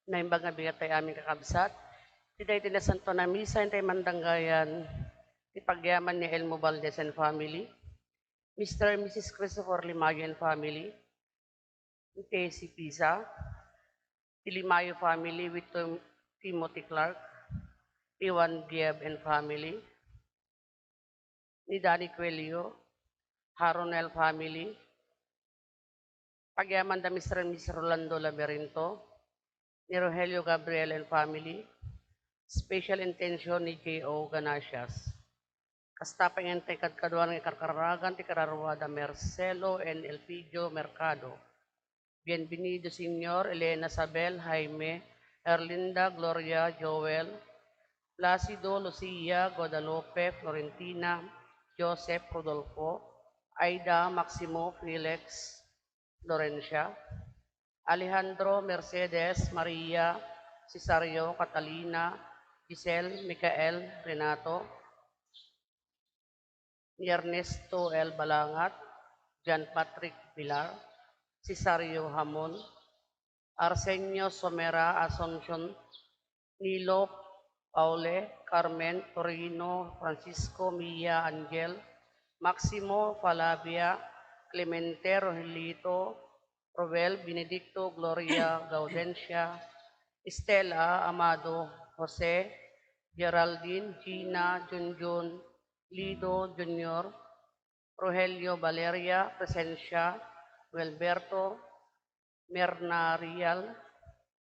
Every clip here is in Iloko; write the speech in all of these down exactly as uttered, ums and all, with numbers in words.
Naimbag nga bigat tay amin, kakabsat. Ti daytoy nasantoan a misa, intay mandanggayan ti pagyaman ni Elmo Valdez and family, Mister and Missus Christopher Limayo and family, Tessie Pisa, ti Limayo family with Tim-, Timothy Clark, Iwan Diab and family, ni Danny Coelho, Haronel family, pagyaman da Mister and Missus Rolando Laberinto, ni Rogelio Gabriel and family, special intention ni J O Ganasias. Kasta pay nga intay kadkaduan nga ikarkaragan ti kararua da Marcelo and Elpidio Mercado, Bienvenido Senior, Elena Sabel, Jaime, Erlinda, Gloria, Joel, Placido, Lucia, Guadalupe, Florentina, Joseph, Rodolfo, Aida, Maximo, Felix, Florencia, Alejandro, Mercedes, Maria, Cesario, Catalina, Giselle, Michael, Renato, ni Ernesto L. Balangat, John Patrick Pilar, Cesario Hamon, Arsenio Somera, Asuncion, Nilo, Paule, Carmen, Torino, Francisco, Mia, Angel, Maximo, Falavia, Clemente, Rogelito, Roel, Benedicto, Gloria, Gaudencia, Estela, Amado, Jose, Geraldine, Gina, Junjun, Lido Junior, Rogelio, Valeria, Presencia, Gualberto, Merna Real,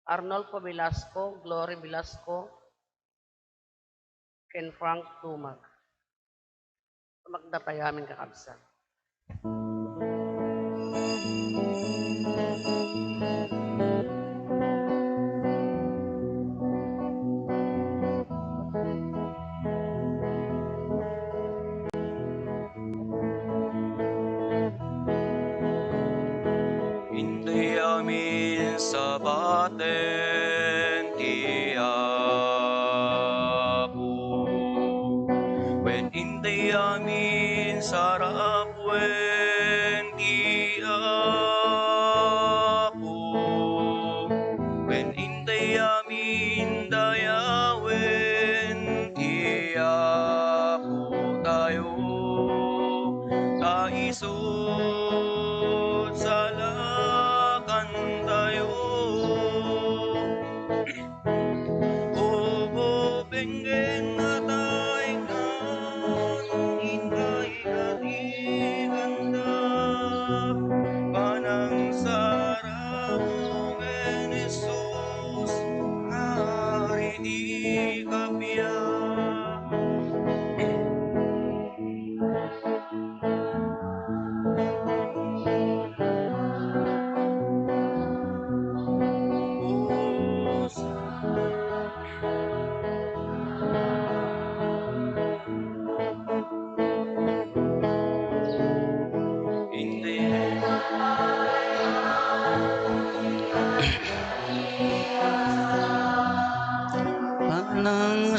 Arnolfo Velasco, Glory Velasco, ken Frank Dumag. Magda pay amin, kakabsat. Intay amin sabaten ti Apo, wen intay amin sarap wen ti Apo, wen intay amin dayawen ti Apotayo, ta isut' salakantayo. Ubo, benggen, natay, kan, intay, katikanda, panangsarabo ken Jesus, nga Ari ti kappia.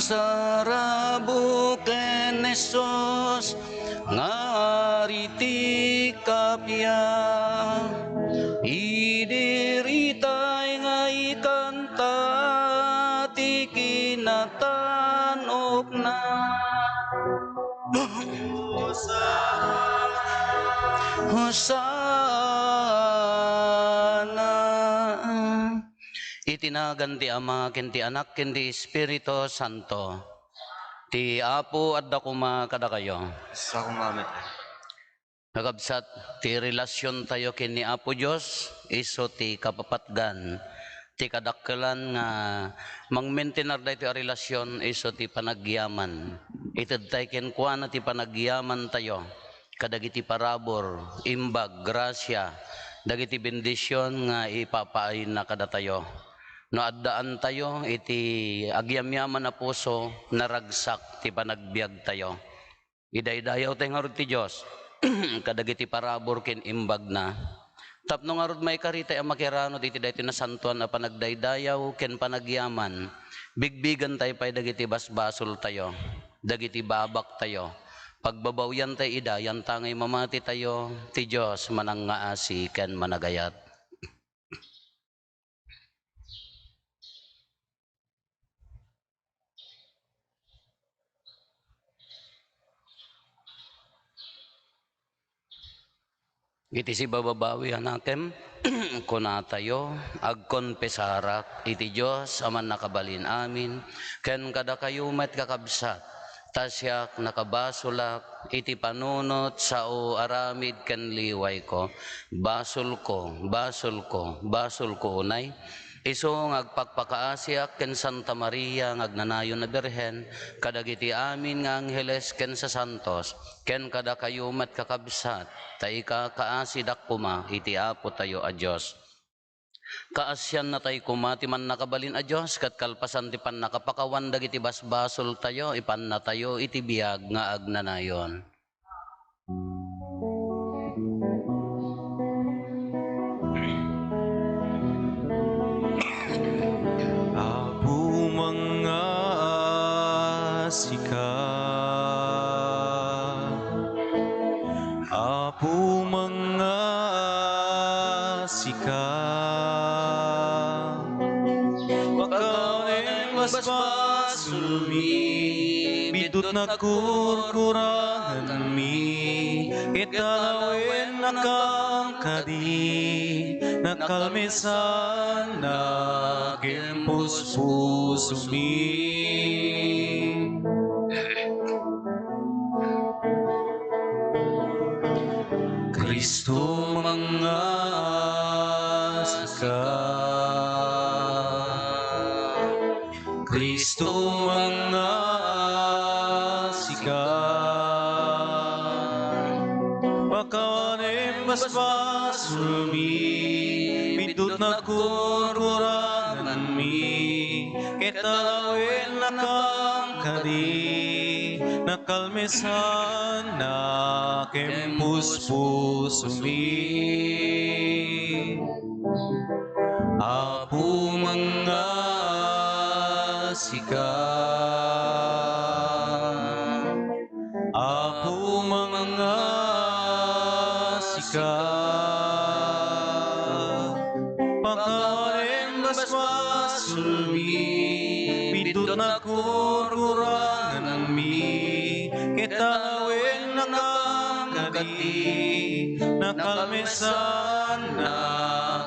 Panangsarabo ken Jesus, nga Ari ti kappia, idi ritay nga ikanta ti kinatan-okna. Hosanna! Iti nagan ti Ama, ken ti Anak, ken ti Espiritu Santo. Ti Apo adda koma kadakayo. Sa koma met. Kakabsat, ti relasiontayo ken ni Apo Dios isu ti kapapatgan. Ti kadakkelan nga mangmintinar daytoy a relasion isu ti panagyaman. Itedtay kenkuana ti panagyamantayo kadagiti parabur, imbag, grasia, dagiti bendision nga ipapaayna kadatayo. No addaantayo iti agyamyaman a puso, naragsak ti panagbiagtayo. Idaydayawtay ngarud ti Dios kadagiti parabur ken imbagna. Tapno ngarud maikaritay a makiranod iti daytoy nasantoan a panagdaydayaw ken panagyaman, bigbigantay pay dagiti basbasoltayo, dagiti babaktayo. Pagbabawiantay ida, yantangay mamatitayo, ti Dios manangngaasi ken managayat. Iti sibababawi, anakem, kunatayo, agkonpesarak iti Dios a Mannakabalin-amin, ken kadakayo met, kakabsat, ta siak nakabasolak iti panunot sao aramid ken liwayko. Basolko, basolko, basolko unay. Isu nga agpakpakaasiak ken Santa Maria nga agnanayon a Birhen, kadagiti amin nga angheles ken sasantos, ken kadakayo met, kakabsat, ta ikakaasidak koma iti Apotayo a Dios. Kaasiannatay koma ti Mannakabalin a Dios, ket kalpasan ti pannakapakawan dagiti basbasoltayo, ipannatayo iti biag nga agnanayon. Apo, mangngaasika. Apo, mangngaasika. Pakawanem basbasolmi, biddutnak kurkuranganmi, ket awennakam kadi, nakalmesanna ken puspusomi. Cristo, mangngaasika. Cristo, mangngaasika. Pakawanem basbasolmi, biddutnak kurkuranganmi, ket awennakam kadi, nakalmesanna ken puspusomi. Apo, mangngaasika. Apo, mangngaasika. Pakawanem basbasolmi, biddutnak kurkuranganmi, ket awennakam kadi, nakalmesanna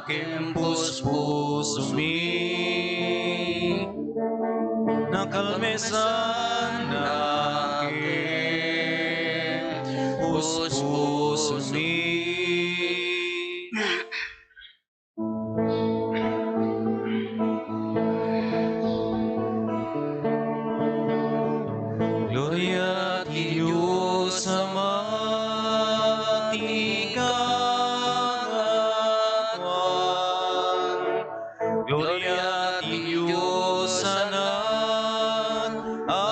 ken puspusomi. Nakalmesanna ken puspusomi. Gloria ti Dios Ama, ti kangatoan. Gloria ti Dios Anak a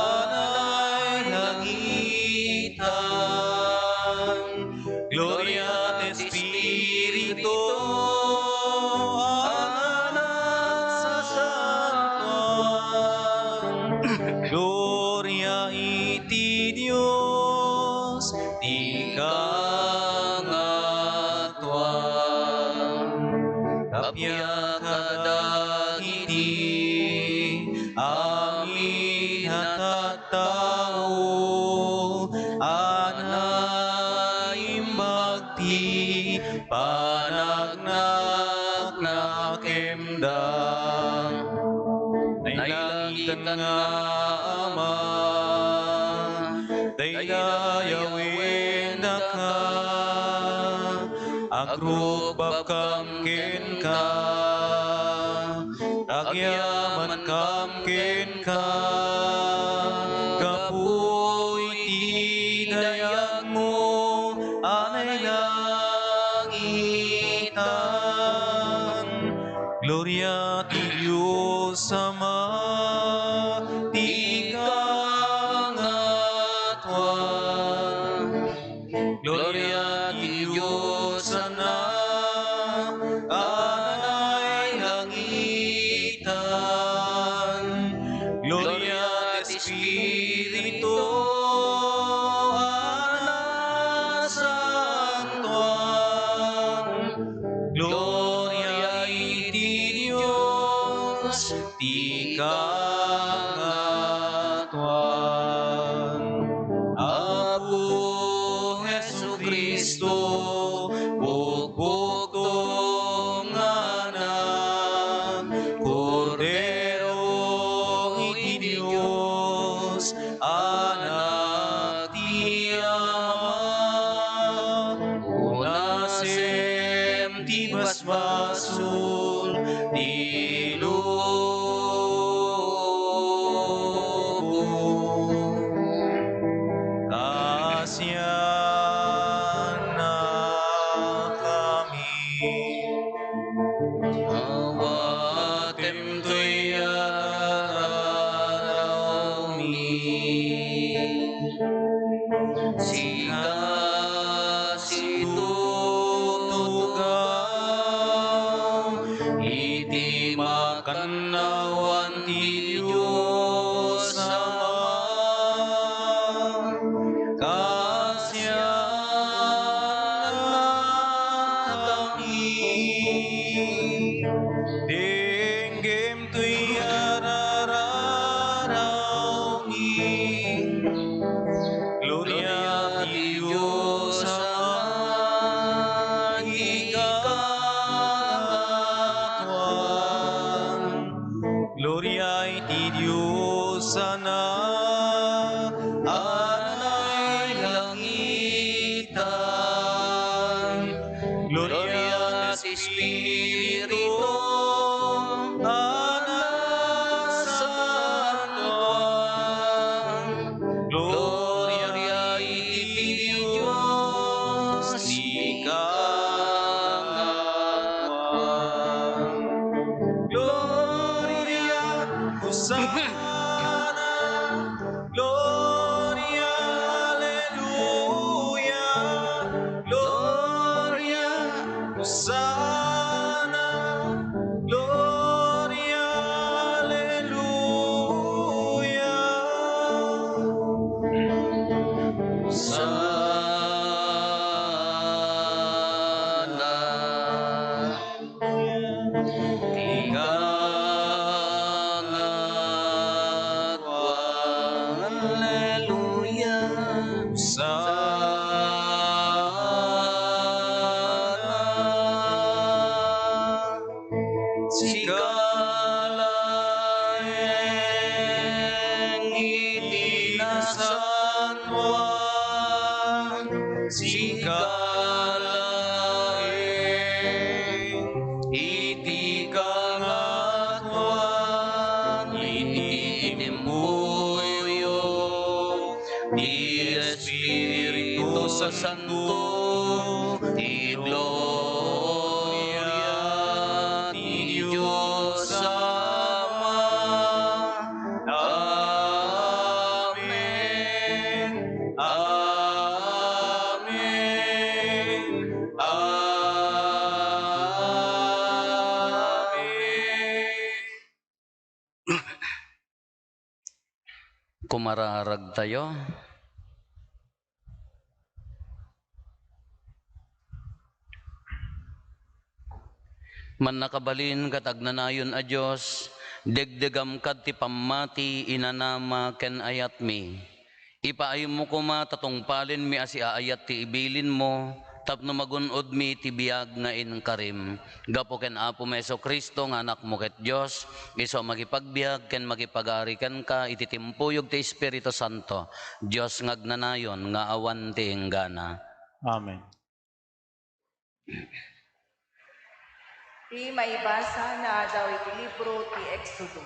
nailangitan. Gloria ti Espiritu a nasantoan. Gloria iti Dios ti kangatoan. Kappia kadagiti amin a tattao a naimbag ti panagnaknakemda. Nailangitan nga Ama, daydayawendaka, agrukbabkam kenka, agyamankam kenka, gapu iti dayagmo a nailangitan. Gloria ti Dios Ama, ti kangatoan. Gloria ti Dios Anak a nailangitan. Gloria ti Espiritu a nasantoan. Gloria iti Dios ti kangatoan. Apo Jesucristo, basol ti lubong. Kaasiannakami. Awatem toy ararawmi. Sika situtugaw iti makannawan ti Dios Ama. Kaasiannakami. Denggem toy ararawmi. Gloria ti Dios Ama iti kangatoan. Gloria iti Dios Anak a nailangitan. Gloria ti Espiritu a nasantoan. Gloria iti Dios ti kangatoan. Gloria, Hosanna. Gloria, aleluya. Gloria, Hosanna. Gloria, aleluya. Hosanna. Ti kangatoan. Aleluya. Hosanna. Sika laeng iti nasantoan, sika laeng iti kangatoan, iti timpuyo, ti Espiritu Santo, ti gloria ti Dios Ama. Amen. Amen. Amen. Kumararagtayo. Mannakabalin ket agnanayon a Dios, degdegam kad ti pammati, inanama ken ayatmi. Ipaaymo koma ta tungpalenmi a siaayat ti ibilinmo tapno magun-odmi ti biag nga inkarim. Gapu ken Apomi Jesu-Cristo nga Anakmo ket Dios, isu a makipagbiag ken makipagari kenka iti timpuyog ti Espiritu Santo, Dios nga agnanayon nga awan ti inggana. Amen. Ti maibasa naadaw iti libro ti Exodo.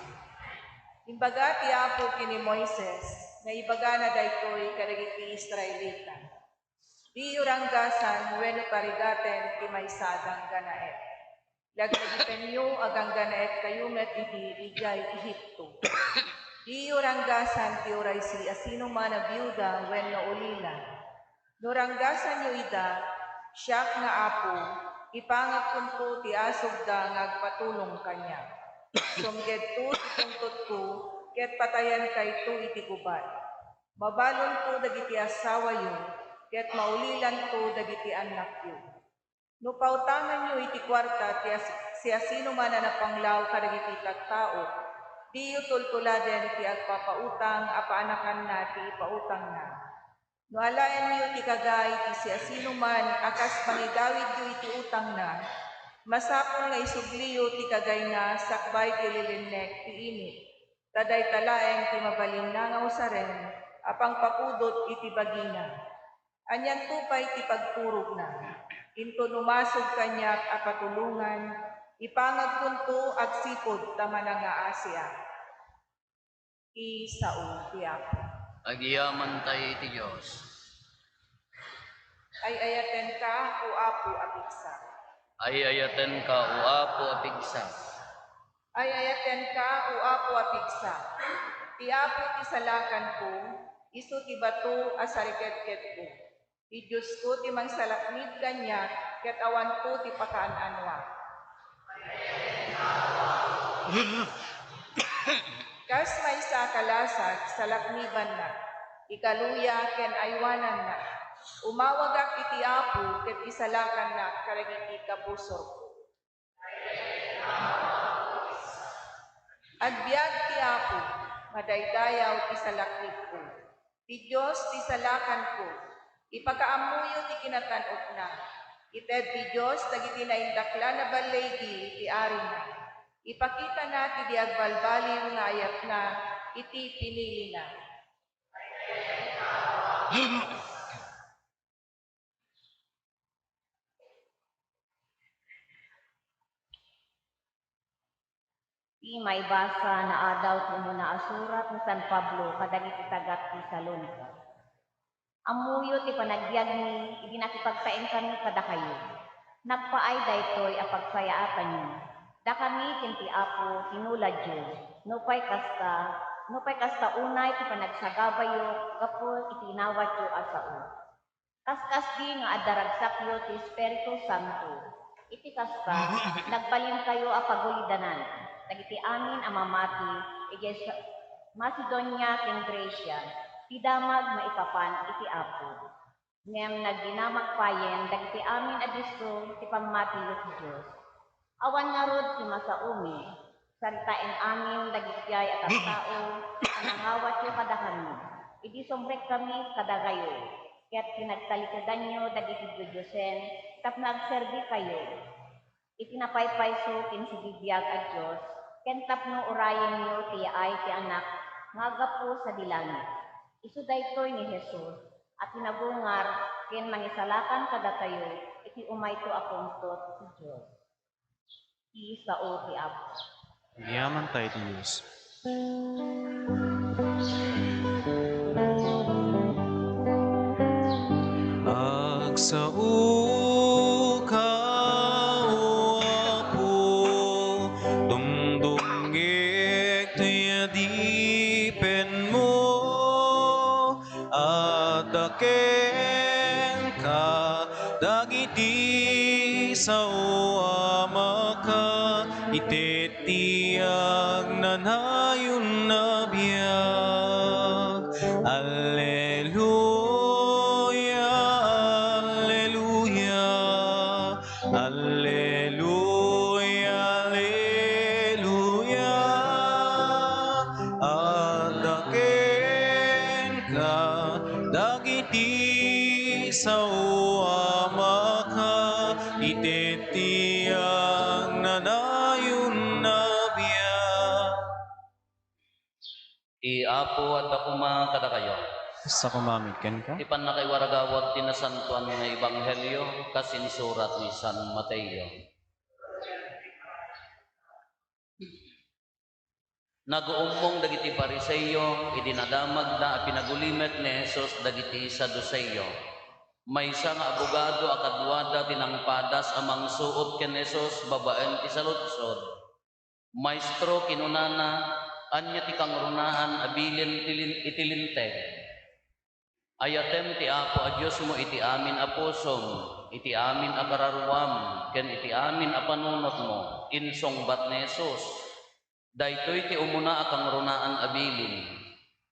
Imbaga ti Apo ken ni Moises nga ibagana daytoy kadagiti Israelita, "Diyo ranggasan wenno tarigaten ti maysa a ganggannaet. Laglagipenyo a ganggannaetkayo met idi idiay Egipto. Diyo ranggasan ti uray siasinoman a biuda wenno ulila. No ranggasanyo ida, siak nga Apo, ipangagkonto ti asugda nga agpatulong kaniak. Sumgedto ti pungtotko, ket patayankayto iti gubat. Mabalonto dagiti asawayo, ket maulilanto dagiti annakyo. No pautanganyo iti kuarta ti as-, siasinoman a napanglaw kadagiti tattao, diyo tultuladen ti agpapautang a paanakanna ti ipautangna. No alaenyo ti kaga iti siasinoman a kas mangigawidyo iti utangna, masapul nga isubliyo ti kagayna sakbay ti lilinnek ti init, ta dayta laeng ti mabalinna nga usaren a pangpapudot iti bagina. Anianto pay ti pagturogna? Inton umasog kaniak a patulongan, ipangagkonto agsipud ta manangaasiak. Ti sao ti Apo. Agyamankay ti Dios. Ay-ayatenka, O Apo a pigsa. Ay-ayatenka, O Apo a pigsa. Ay-ayatenka, O Apo a pigsa. Ti Apo ti salakanko, isu ti bato a sariketketko. Ti Diosko ti mangsalaknib kaniak, ket awanko ti pakaan-anoak. Kas maysa a kalasag, salaknibannak. Ikaluya ken aywanannak. Umawagak iti Apo ket isalakannak kadagiti kabusorko. Agbiag ti Apo, madaydayaw ti salaknibko. Ti Dios ti salakanko, ipakaammoyo ti kinatan-okna. Ited ti Dios dagiti naindaklan a balligi iti arina. Ipakitana ti di agbalbaliw nga ayatna iti pinilina. Ti maibasa nga adaw ti umuna a surat ni San Pablo kadagiti taga-Tesalonica. Ammoyo ti panagbiagmi idi nakipagtaengkami kadakayo. Nagpaay daytoy a pagsayaatanyo. Dakami ken ti Apo, tinuladyo. Nupay kasta, nupay kasta unay ti panagsagabayo gapu iti inawatyo a sao. Kaskasdi nga adda ragsakyo ti Espiritu Santo. Iti kasta, nagbalinkayo a pagulidanan dagiti amin a mamati idiay Macedonia ken Grecia, ti damag maipapan iti Apo. Ngem nagdinamag payen dagiti amin a disso ti pammatiyo ti Dios. Awan ngarud ti masaomi, saritaen amin dagiti a tattao a nangawatyo kadakami. Idi sumrekkami kadakayo, ket pinagtalikedanyo dagiti dioddiosen tapno agserbikayo. Iti napaypayso ken sibibiag a Dios, ken tapno urayenyo ti yaay ti Anak nga aggapu sadi langit. Isu daytoy ni Jesus a tinagungar ken mangisalakan kadatayo iti umayto a pungtot ti Dios. Ti sao ti Apo. Agyamankay ti Dios. Agsaoka, O Apo, dumdumngeg ti adipenmo. Adda kenka dagiti sao a makaitedti agnanayon a biag. Alleluia, alleluia. Alleluia, alleluia. Adda kenka dagiti sao a makaitedti agnanayon a biag. Ti Apo adda koma kadakayo. Kasta koma met kenka. Ti pannakaiwaragawag ti nasantoan nga ebanghelio kas insurat ni San Mateo. Naguummong dagiti Fariseo idi nadamagda a pinagulimek ni Jesus dagiti Saduceo. Maysa nga abogado a kaduada ti nangpadas a mangsuot ken Jesus babaen ti saludsod. "Maestro," kinunana, "ania ti kangrunaan a bilin ti lin-, iti Linteg?" "Ayatem ti Apo a Diosmo iti amin a pusom, iti amin a kararuam, ken iti amin a panunotmo," insungbat ni Jesus. Daytoy ti umuna a kangrunaan a bilin.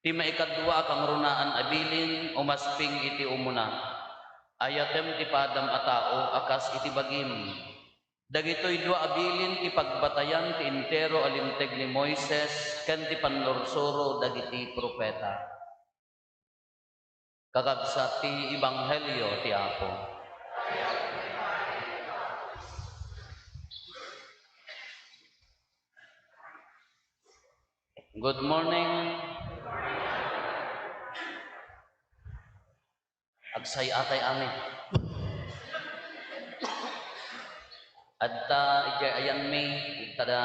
Ti maikadua a kangrunaan a bilin, umasping iti umuna. "Ayatem ti padam a tao a kas iti bagim." Dagitoy dua a bilin ti pagbatayan ti entero a Linteg ni Moises ken ti pannursuro dagiti profeta. Kakabsat ti ebanghelio ti Apo. Good morning. Agsay-atay amin. Adta idiay ayanmi, ita da,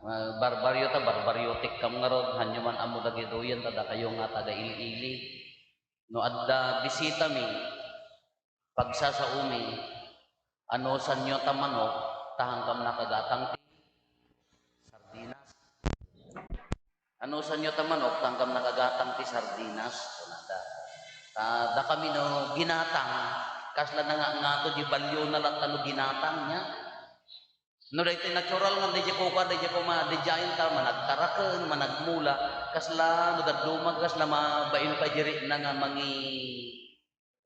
ah, barbaryo ta, barbaryotik kam ngarud, hanyo man ammo dagitoyen, ta dakayo nga taga-ili-ili. No adda bisitami, pagsasaomi, anusanyo ta manok, ta hankam nakagatang ti sardinas. Anusanyo ta manok, ta hankam nakagatang ti sardinas, kunada. Ta dakami no ginatang, kasla nangangato di baliona latta no ginatang nia. No daytoy natural nga daydiay kuka, daydiay kuma, daydiay ta managtaraken, managmula, kasla no dadduma, kasla mabain pay diri na nga mangi-,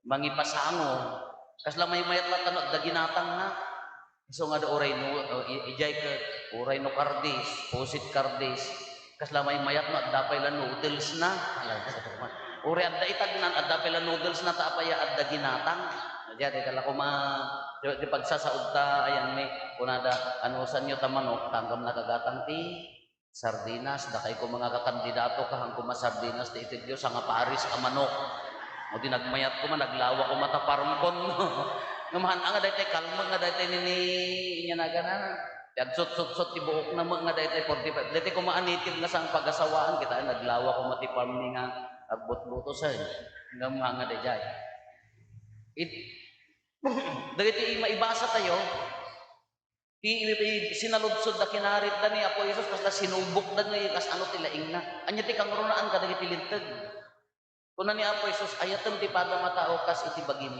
mangipasango. Kasla maymayat latta no adda ginatangna. Isu nga da uray no, o, i-, idiay ka, uray no kardis, pusit kardis. Kasla maymayat no adda pay la noodles na. Uray adda itagnan, adda pay la noodles na, ta apay adda ginatang. Diay, di kala kuma, di, di pagsasaod ta, ayanmi, kunada, anusanyo ta manok, ta hankam nakagatang ti sardinas, dakay ko mga kakandidato, kahan ko masardinas ti itedyo, sanga pares a manok. O di nagmayat ko man, naglawa ko mata parmkon. Ngem han-, nga daytay kalmo nga daytay nini, inya nagana. Ti agsutsutso ti buokna met nga daytay forty-five. Daytay kuma a native nga sang pagasawaan, kita naglawa ko mati parmi nga agbutbutos, eh. Ngem nga, nga dayjay. It, dagiti maibasa tayo, ti, ti sinaludsod da kinarit da ni Apo Jesus, kasla sinubok da ni, kas ano ti laing na. Anya ti kangrunaan kadagiti linteg? Kuna ni Apo Jesus, "Ayatem ti padam a tao kas iti bagim.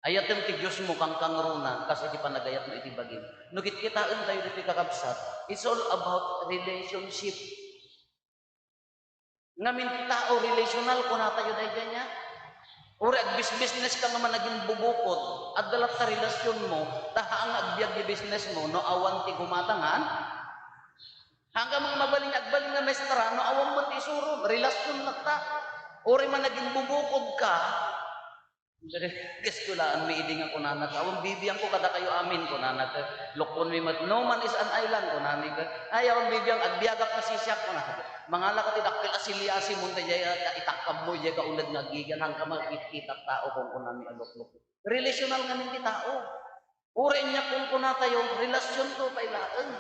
Ayatem ti Diosmo kankangruna kas iti panagayatmo iti bagim." No kitkitaentayo ditoy, kakabsat, it's all about relationship. Ngamin ti tao, relational, kunatayo daydiay nia. Uray agbisbisnes ka nga managimbubukod, adda latta relasyonmo, ta haan nga agbiag ti businessmo, no awan ti gumatangan, haan ka nga mabalin, agbalin nga maestra, no awan met ti isurom, relasyon latta. Uray managimbubukod ka, Kas kulaan mi idi nga kunana ka, "Awan bibiangko kadakayo amin," kunana ka. Lukon mi met, "No man is an island," kunami ka. "Ay, awan bibiang, agbiagak na sisiak," kunana ka. "Mangala ka ti dakkel a siliasi mo, ta jay, ah, itakkabmo jay kauneg nga agigan, hangka makitkitak tao," kun kunami a luklok. Relational ngamin ti tao. Uray nia kun kunatayo, relasyon to pay laeng.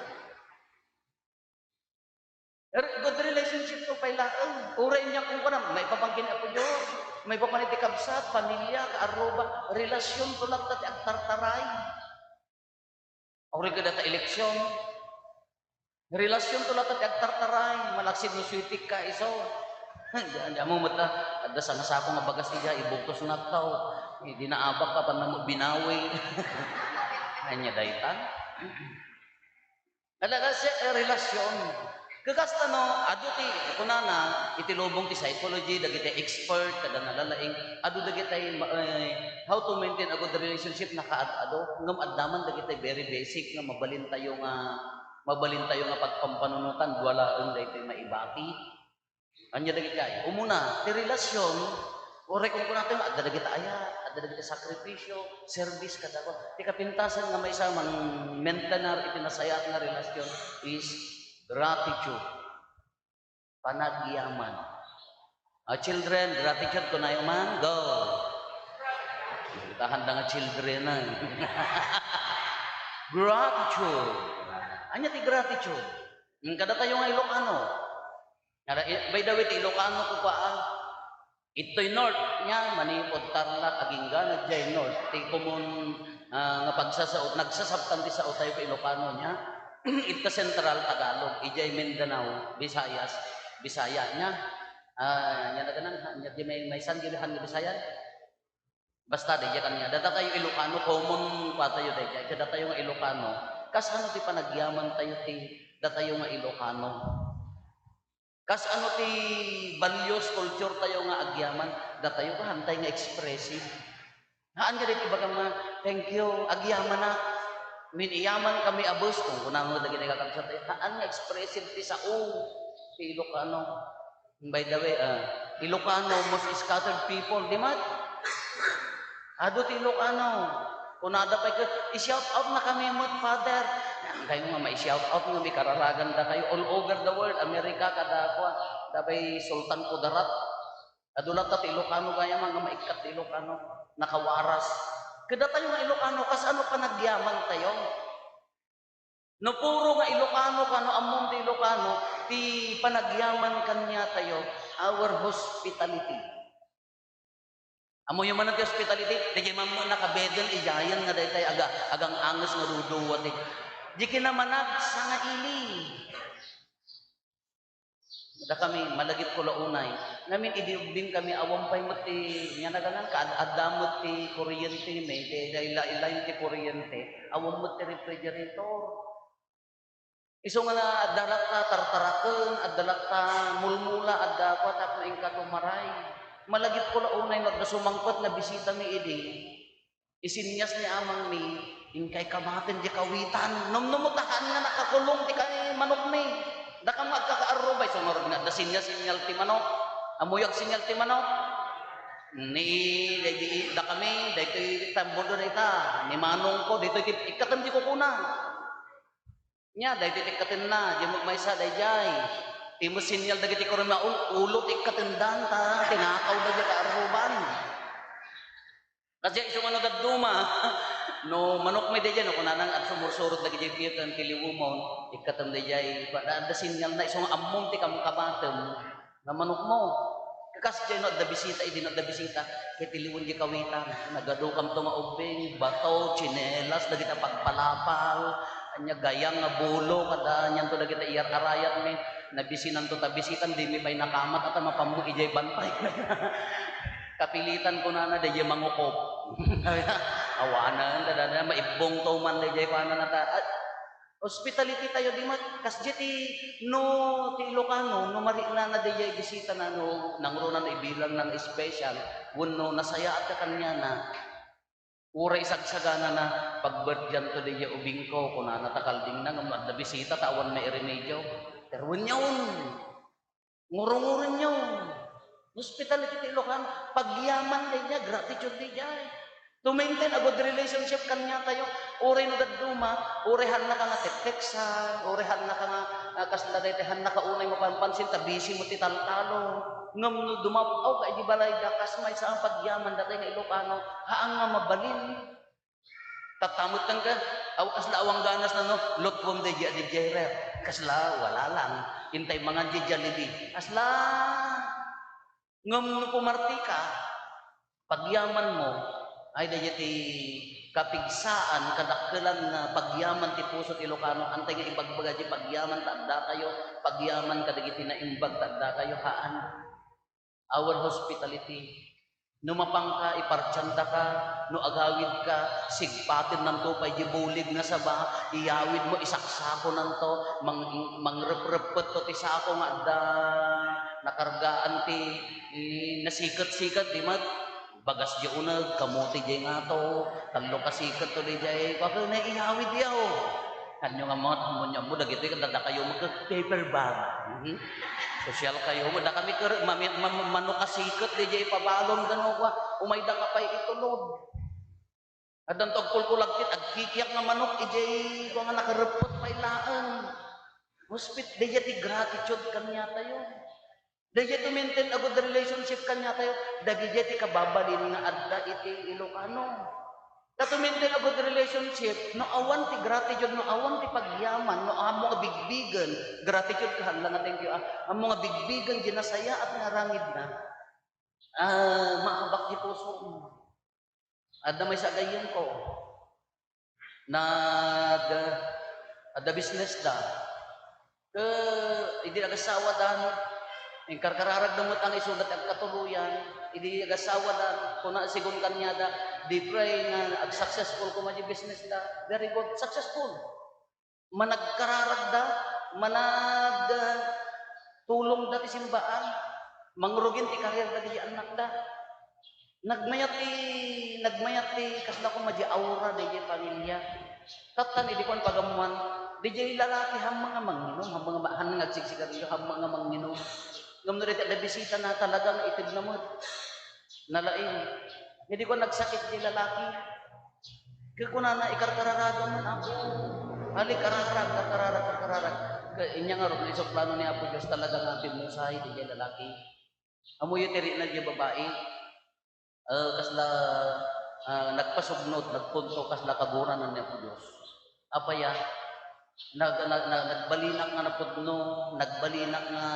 Re-, good relationship to pay laeng. Uray nia kun kuna, maipapan ken Apo Dios, maipapan iti kabsat, pamilia, kaarruba, relasyon to latta ti agtartaray. Uray kadata eleksyon, relasyon to latta ti agtartaray, malaksid no suitik ka isu. Di, di mo met la, adda sangasako nga bagas ija, ibugtos nga agtaw. Eh, di naabak ka, pan na mo binawi. Ania dayta? Talaga siya, eh, relasyon. Kakasta no, adu ti, kunana, iti lubong ti psychology, dagiti expert, kada nalalaing, adu dagiti, ma-, eh, how to maintain a good relationship, nakaad-adu, ngem adda man dagiti very basic nga mabalintayo nga, mabalintayo nga pagpampanunotan, dua laeng daytoy maibati. Ania dagiti ay? Umuna, ti relasyon, uray kunkunatayo nga adda dagiti ayat, adda dagiti sakripisyo, service kadakua. Ti kapintasan nga maysa mang-maintain iti nasayaat nga relasyon is gratitude, panagyaman. Ah, children, gratitude, kunayo man, go. Tahan da nga children, ah. Gratitude. Ania ti gratitude? Hmm, kadatayo nga Ilocano. Kada, i-, by the way, ti Ilocano ko pa, ah. Itoy North nia, manipud Tarlac, agingga na jay North. Ti common, ah, nga pagsasaot, nagsasabtan ti sao tayo ka Ilocano nia. Ita Central, Tagalog. Ijay Mindanao, Visayas, Bisaya nia. Ah, nia naganan, nia di may, may sanggilihan nga Bisaya. Basta, daydiay kaniak, datatayo Ilocano, common pa tayo daydiay, kadatayo nga Ilocano, kasano ti panagyaman tayo ti datayo nga Ilocano? Kasano ti values, culture tayo nga agyaman? Datayo, kaantay nga expressive. Haan nga daytoy ibagam nga, "Thank you, agyamanak. Min-, iyaman kami a bus," kun kunam dagiti kakabsat tayo. Haan nga expressive ti sao ti Ilocano. By the way, ah, Ilocano, most scattered people, di met? Adu ti Ilocano. Kunada pay ket, "I-shout out na kami met, Father." Yan kayo nga mai-shout out nga mikararagan da kayo all over the world, America, kada kuan, da pay Sultan Kudarat. Adu latta ti Ilocano gayam nga maikkat ti Ilocano. Nakawaras. Kadatayo nga Ilocano, kasano panagyamantayo? No puro nga Ilocano ka, no ammom ti Ilocano, ti panagyaman kaniatayo, our hospitality. Ammoyo manen ti hospitality, daydiay mammo nakabedel, idiayen nga daytay aga-, agang-anges nga duduwa ti. Di kinamanag, sangaili. Dakami, malagipko la unay. Ngamin, idi ubbing kami, awan pay met ti, ania naganna, kaad-adda met ti kuryente, may, di, di, lain-lain ti kuryente. Awan met ti refrigerator. Isu nga na, adda latta tartaraken, adda latta mulmula, adda kua, tapno inka tumaray. Malagipko la unay no adda sumangpet nga bisitami idi. Isinyas ni amangmi, inkay kamaten di kawitan. Numnumot a haan nga nakakulong ti kay manokmi. Dakam nga agkakaarrubay, isu ngarud nga adda sinyal-sinyal ti manok. Ammoyo agsinyal ti manok? Ni, daydi, dakami, daytoy tambuldo dayta, ni manongko, daytoy ti ikkatem ti kukuna. Nia, daytoy ti ikkatenna, diay maysa, daydiay. Ti met sinyal dagiti kurmaon, ulo ti ikkatendan, ta tinakaw dagiti arruban. Kasi isu nga no dadduma, no manokmi daydiay, no kunana nga sumursurot dagiti piyo ken ti liwumon, ikkatem daydiay, pa-, adda sinyalna, isu nga ammom ti kamkamatem. Nga manokmo. Kasdiay no adda bisita, idi no adda bisita, ket ti liwen di kawitan. Nagadukamto nga ubbing, bato, tsinelas, dagiti pagpalapal, ania gayam nga bulo, kada anianto dagiti iyar-arayatmi. Nabisinanto ta bisitan, dimi pay nakamat, ata mapammo idiay bantay. Kapilitan kunana, daydiay mangukop. Awanen, kada, kada, maibbongto man, daydiay kuana nata. Ah, hospitality tayo, di met, kasdiay ti, no, ti Ilocano, no mariknana daydiay bisitana, no, nangruna no ibilangna nga special, wenno nasayaatka kaniana, uray sagsaganana, "Pagberdianto daydiay ubingko," kunana ta kaldingna, ngem no adda bisita, ta awan mairemedio. Pero wenno, ngurungurenyo. Hospitality ti Ilocano, pagyaman daydiay, gratitude daydiay. To maintain a good relationship kaniatayo, uray no dadduma, uray hannaka nga tektsan, uray hannaka nga, ah, kasla daytoy, hannaka unay mapanpansin, ta busy mo ti taltalo. Ngem no dumap-awka idi balayda, kas maysa a pagyaman datay nga Ilocano, haan nga mabalin. Tatta met kenka, aw, kasla awan ganas na, no? Lutuem daydiay, daydiay ref. Kasla, wala lang. Intay mangan diay Jollibee. Kasla, ngem no pumartika, pagyamanmo, ay, daydiay ti kapigsaan, kadakkelan nga pagyaman ti puso ti Ilocano, antay nga ibagbaga diay pagyaman ta addakayo, pagyaman kadagiti naimbag ta addakayo, haan. Our hospitality. No mapanka, ipartiandaka, no agawidka, sigpatennanto pay diay bulig nga saba, iyawidmo, isaksakonanto, mang-, mangrepreppetto ti sako nga adda nakargaan ti, eh, nasiket-siket, di met? Bagas diay uneg, kamote diay ngato, tallo ka siketto daydiay, kua ken iyawidyo. Ania nga met, ammo, ammo dagitoy, kadadakayo met ket paper bag. Mhm. Sosyal kayo, dakami ket mami-, mam-, mano ka siket daydiay ipabalon, gano, kua, umaydaka pay itulod. Addanto agkulkulagtit, agkikiak nga manok, idiay, kua nga nakareppet pay laeng. Hospit-, daydiay ti gratitude kaniatayo. Daydiay to maintain a good relationship kaniatayo, dagidiay ti kababalin nga adda iti Ilocano. Ta to maintain a good relationship, no awan ti gratitude, no awan ti pagyaman, no ammo nga bigbigen, gratitude ka, hala nga thank you, ah, ammo nga bigbigen diay nasayaat nga aramidna, ah, maabak ti pusom. Adda maysa a gayyemko. Nag-, adda business da. Ket idi agassawadan, inkarkararagda met nga isuda ti agkatuloyan. Idi agassawadan, kuna, sigun kaniada, di pray nga ag-successful koma di business da. Very good, successful. Managkararagda, manag-, ah, tulongda ti simbaan, mangrugin ti career dagiti annakda. Nagmayat ti, nagmayat ti kasla koma di aura daydiay pamilia. Tattan idi kuan pagammoan, daydiay lalaki, hamma nga manginom, hamma nga ma-, han nga agsigsigarillo, hamma nga manginom. Ngem no dayta adda bisitana, talaga nga itedna met. Nalaing. Idi kuan, nagsakit di lalaki. Ket kunana, ikarkararagam man, Apo. Ali, kararag, karkararag, karkararag. Ket inya ngarud, no isu plano ni Apo Dios, talaga nga pimmusay daydiay lalaki. Ammoyo ti rikna diay babai? Eh, kasla, ah, nagpasugnot, nagpunto kasla kaguranan ni Apo Dios. Apay a, nag-, nag-, nag-, nagbalinak nga napudno, nagbalinak nga,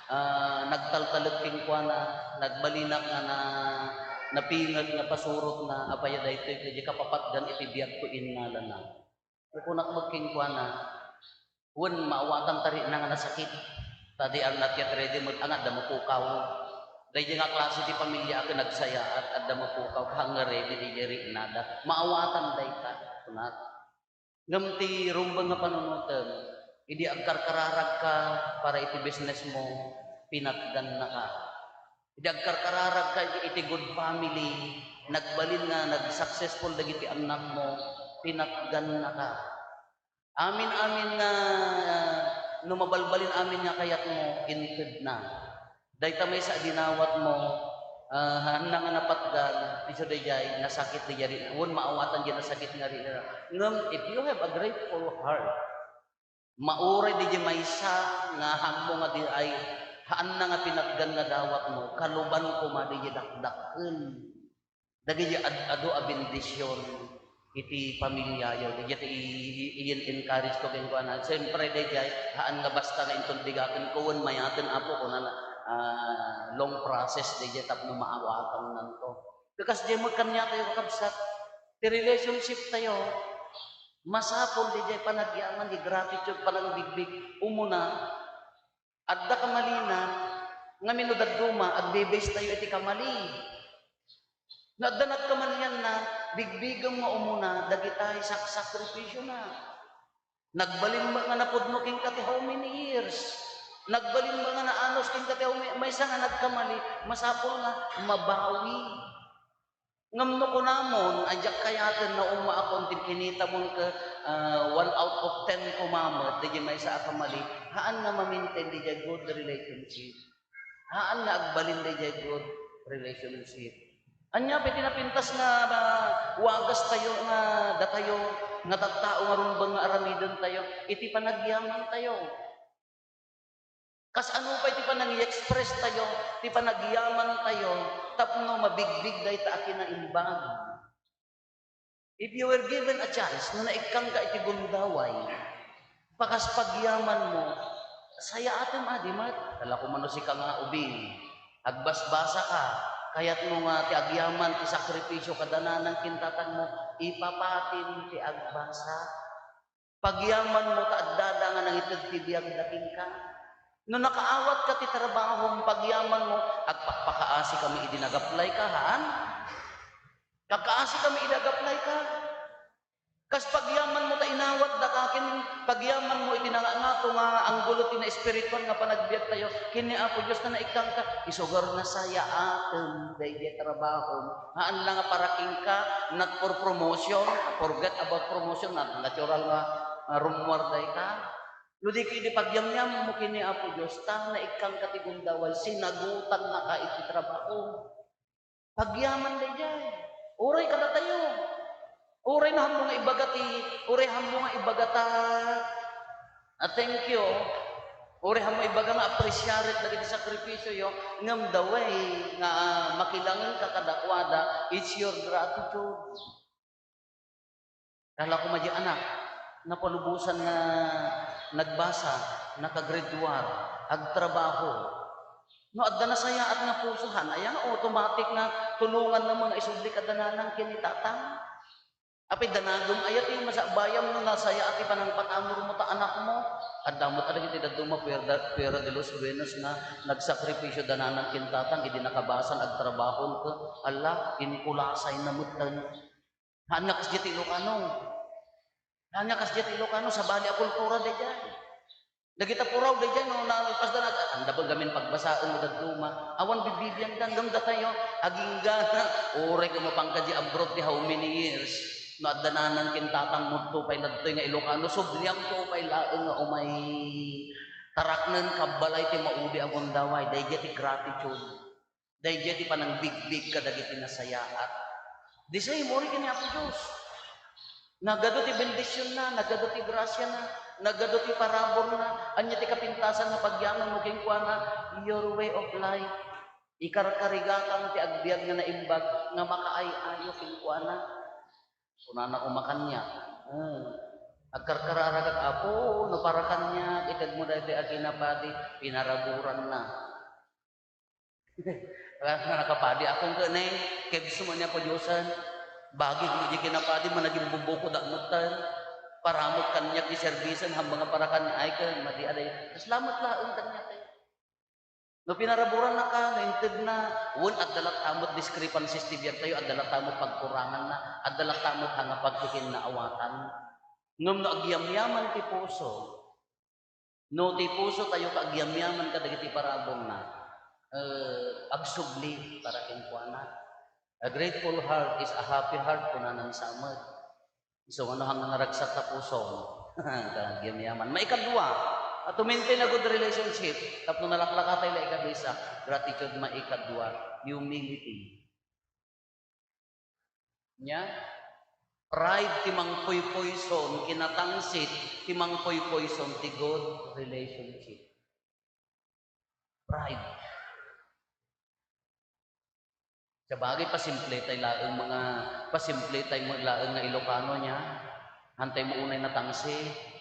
ah, nagtaltalek kenkuana, nagbalinak nga na-, napinget nga pasurotna, apay a daytoy, ket di kapapatgan iti biagko, innalana. Kunak met kenkuana, wen, maawatan ta ritna nga nasakit. Ta they are not yet ready met nga adda mapukaw. Daydiay nga klase ti pamilya a ket nagsayaat, adda mapukaw, haan nga ready daydiay ritnada. Maawatan dayta, kunak. Ngem ti rumbeng nga panunotem, idi agkarkararagka para iti business mo, pinatgannaka. Idi agkarkararagka iti good family, nagbalin nga nag-successful dagiti annakmo, pinatgannaka. Amin-amin nga, no mabalbalin amin nga kayatmo, intedna. Dayta maysa a dinawatmo, ah, haanna nga napatgan, isu daydiay, nasakit daydiay, wen maawatan diay nasakit nga ri-, ngem if you have a grateful heart, mauray daydiay maysa nga haanmo nga di ay, haanna nga pinatgan nga dawatmo, kaluban koma daydiay dakdakkel. Dagiti ad-, adu a bendision iti pamiliayo. Dagiti i-, i-, i-encourage ko kenkuana. Siyempre, daydiay, haan nga basta nga inton bigaken ko, wen mayaten, Apo, kunana, ah, long process daydiay tapno maawatannanto. Kasdiay met kaniatayo, kakabsat, ti relationship tayo, masapul daydiay panagyaman, di gratitude, panangbigbig. Umuna, adda kamalina, ngamin no dadduma, agbe-base tayo iti kamali. No adda nagkamalianna, bigbigem nga umuna, dagitay saksakripisyona. Nagbalin met nga napudno kenka ti how many years? Nagbalin met nga naanos kenka ti how many, maysa nga nagkamali, masapul nga mabawi. Ngem no kunamon a diak kayaten, nauma akon ti kinitamon ket, ah, one out of ten koma met, daydiay maysa a kamali, haan nga ma-maintain daydiay good relationship. Haan nga agbalin daydiay good relationship. Ania pay ti napintas nga, ah, wagas tayo nga datayo nga tattao nga rumbeng nga aramiden tayo iti panagyaman tayo. Kasano pay ti panang-i-express tayo ti panagyaman tayo tapno mabigbig dayta a kinaimbag? If you were given a chance, no naikkangka iti gundaway, pakas pagyamanmo, sayaatem a di met. Ala, koma no sika nga ubing, agbasbasaka, kayatmo nga ti agyaman ti sakripisio kadananan kintatangmo, ipapatim ti agbasa. Pagyamanmo ta addada nga nangited ti biagda kenka. No nakaawatka ti trabahom, pagyamanmo, agpakpakaasikami idi nag-applyka, haan? Kakaasikami idi nag-applyka. Kas pagyamanmo ta inawatdaka ken pagyamanmo iti nangangato nga anggulo ti naespirituan nga panagbiagtayo ken ni Apo Dios ta naikkangka, isugar nga sayaatem daydiay trabahom. Haan la nga para kenka, not for promotion, forget about promotion, na-, natural nga, ah, rummuar dayta. No di ket idi pagyamyammo ken ni Apo Dios, ta naikkangka ti gundaway, sinagutannaka iti trabaho. Pagyaman daydiay. Uray kadatayo. Uray no haanmo nga ibaga ti, uray haanmo nga ibaga ta, ah, thank you. Uray haanmo ibaga nga appreciate dagiti sakripisioyo, ngem the way nga, ah, makilangenka kadakuada, it's your gratitude. Kala ko madi anak, napalubosan nga nagbasa, naka-grade one, agtrabaho. No adda nasayaat nga puso, haan aya nga automatic nga tulonganna nga isubli kadananan ken ni tatang? Apay, danagem aya ti masakbayam no nasayaat ti panangpatamurmo ta anakmo? Adda met dagiti dadduma, Puerta, Puerta de los Buenos nga nagsakripisio dananan ken tatang idi nakabasan agtrabahon ket, ala, inkulasayna metten. Haan nga kasdiay ti Ilocano. Haan nga kasdiay ti Ilocano, sabali a kultura daydiay. Dagita puraw daydiay, no, nalpasda na, anda ba gamin pagbasaen mo dadduma? Awan bibibiangda, ngem datayo, agingga, uray ko mapangkadi abroad ti how many years. No, adda nanan ken tatang mo, to pay ladtoy nga Ilocano, subliangko pay laeng nga umay taraknen, kabbalay ti maudi a gundaway, daydiay ti gratitude. Daydiay ti panangbigbig kadagiti nasayaat. Di say, muri ken ni Apo Dios. Nagadu ti bendisionna, nagadu ti grasiana, nagadu ti paraburna. Ania ti kapintasan nga pagyamanmo kenkuana? Your way of life. Ikarkarigatam ti agbiag nga naimbag nga makaay-ayo kenkuana. Kunana koma kaniak, "Eh, agkarkararagak, Apo, no para kaniak, itedmo daytoy a kinapadi." Pinaraburanna. Nakapadi ako ket, "Nay, kebsmo ni Apo Diosen. Bagik mo di kinapadi, managimbubukod ak metten. Paramut kaniak di serbisen, haanmo nga para kaniak." Ay, ket, madi, aday, kasla met laeng kaniak, eh. No pinaraburannaka, no intedna, wen, adda latta met discrepancies ti biagtayo, adda latta met pagkuranganna, adda latta met nga pagkikinnaawatan. Ngem no agyamyaman ti puso, no ti pusotayo ket agyamyaman kadagiti paraburna, eh, agsubli para kenkuana. "A grateful heart is a happy heart," kunana ni Samuel. Isu nga no, haanna nga naragsak ta pusom. Agyamyaman. Maikadua, a to maintain a good relationship, tapno nalaklakatay la ikaduysa, gratitude, maikadua, humility. Nia? Pride ti mangpuypuyson, kinatangsit ti mangpuypuyson ti good relationship. Pride. Sabagay, pasimple tay laeng, mga pasimple tay met laeng nga Ilocano, nia? Haantay mo unay natangsit.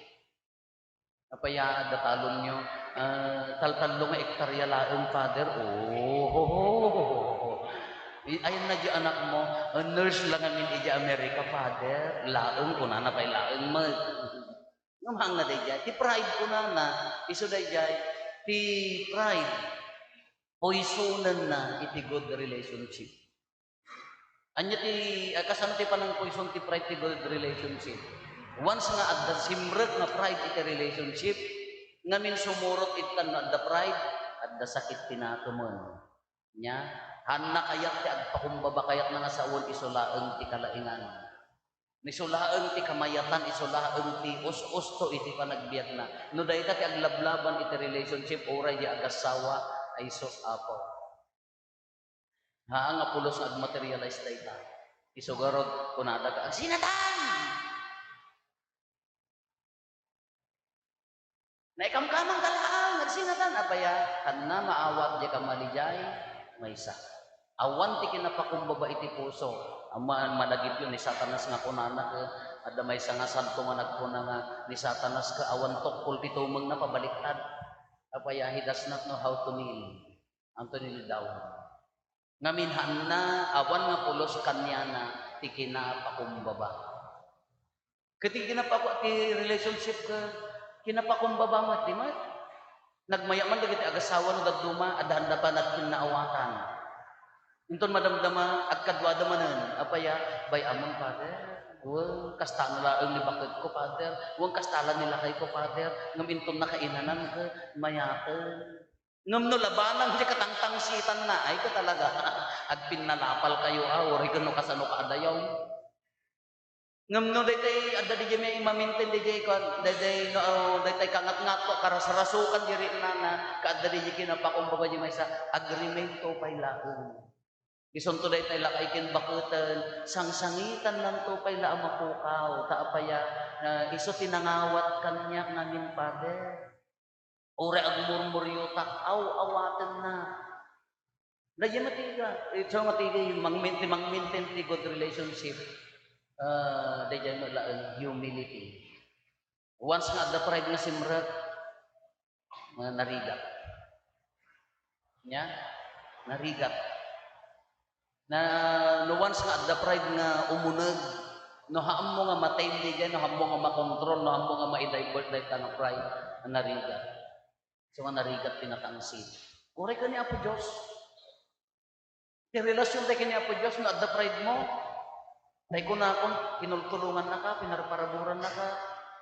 Apay a adda talonyo? "Ah, taltallo nga ektarya laeng, Father." Oh. I-, ayanna di anakmo, "Ah, nurse la ngamin idiay Amerika, Father." Laeng, kunana pay laeng met. Ngem haanna daydiay, ti pride kunana, isu daydiay, ti pride, poisonenna iti good relationship. Ania ti, ah, kasano ti panangpoison ti pride ti good relationship? Once nga adda simrek nga pride iti relationship, ngamin sumurot ita no adda pride, adda sakit ti nakemen. Nia, haanna kayat ti agpakumbaba, kayatna nga sawen isu laeng ti kalaingan. Isu laeng ti kamayatan, isu laeng ti us-usto iti panagbiagna. No dayta ti aglablaban iti relationship, uray di agassawa, ay sus, Apo. Haan nga pulos nga agmaterialize dayta. Isu garud, kunada, "Agsinatan!" Naikamkamang ka laeng, agsinatan, apay a, haanna maawat diay kamali diay maysa. Awan ti kinapakumbaba iti puso. Amma, malagipyo ni Satanas nga kunana ket adda maysa nga santo nga nagkuna nga ni Satanas ket awan tukkol ti tumengna, pabaliktad. Apay a, he does not know how to kneel. Anto ni Daud? Ngamin haanna, awan nga pulos kaniana ti kinapakumbaba. Ket ti kinapaku-, ti relationship ket kinapakumbaba met, di met? Nagmaya man dagiti agassawa no dadduma, adda, adda panagkinnaawatan. Inton madamdama, agkaduada manen, apay a, bay-amon, Father. Wen, kasta no laeng ni baketko, Father. Wen, kasta la ni lakayko, Father. Ngem inton nakainanan ket mayaten. Ngem no labanam ti katangtangsitanna, ay, ket talaga, agpinnalapalkayo, a, uray ket no kasano kaadayaw. Ngem no daytay, adda diay may maminten diay, kuan, daytay, no, daytay kangatngato, karasrasukan diay riknana, ket adda diay kinapakumbaba diay maysa, agriminto pay laeng. Isunto daytay lakay ken baketen, sangsangitannanto pay la a mapukaw, ta apay a, ah, isu ti nangawat kaniak ngamin, Father. Uray agmurmuriotak, aw-awatenna. Daydiay matiga, isu matiga, mangmin-, ti mangminten ti good relationship, ah, daydiay met laeng humility. Once nga adda pride nga simrek, nga narigat. Nia? Narigat. Na, no once nga adda pride nga umuneg, no haanmo nga ma-tame diay, no haanmo nga makontrol, no haanmo nga mai-divert dayta nga pride, narigat. So nga narigat ti natangsit. Uray ken ni Apo Dios. Ti relasyontayo ken ni Apo Dios, no adda pridemo, tay kunakon, kinulkulongannaka, pinarparaburannaka,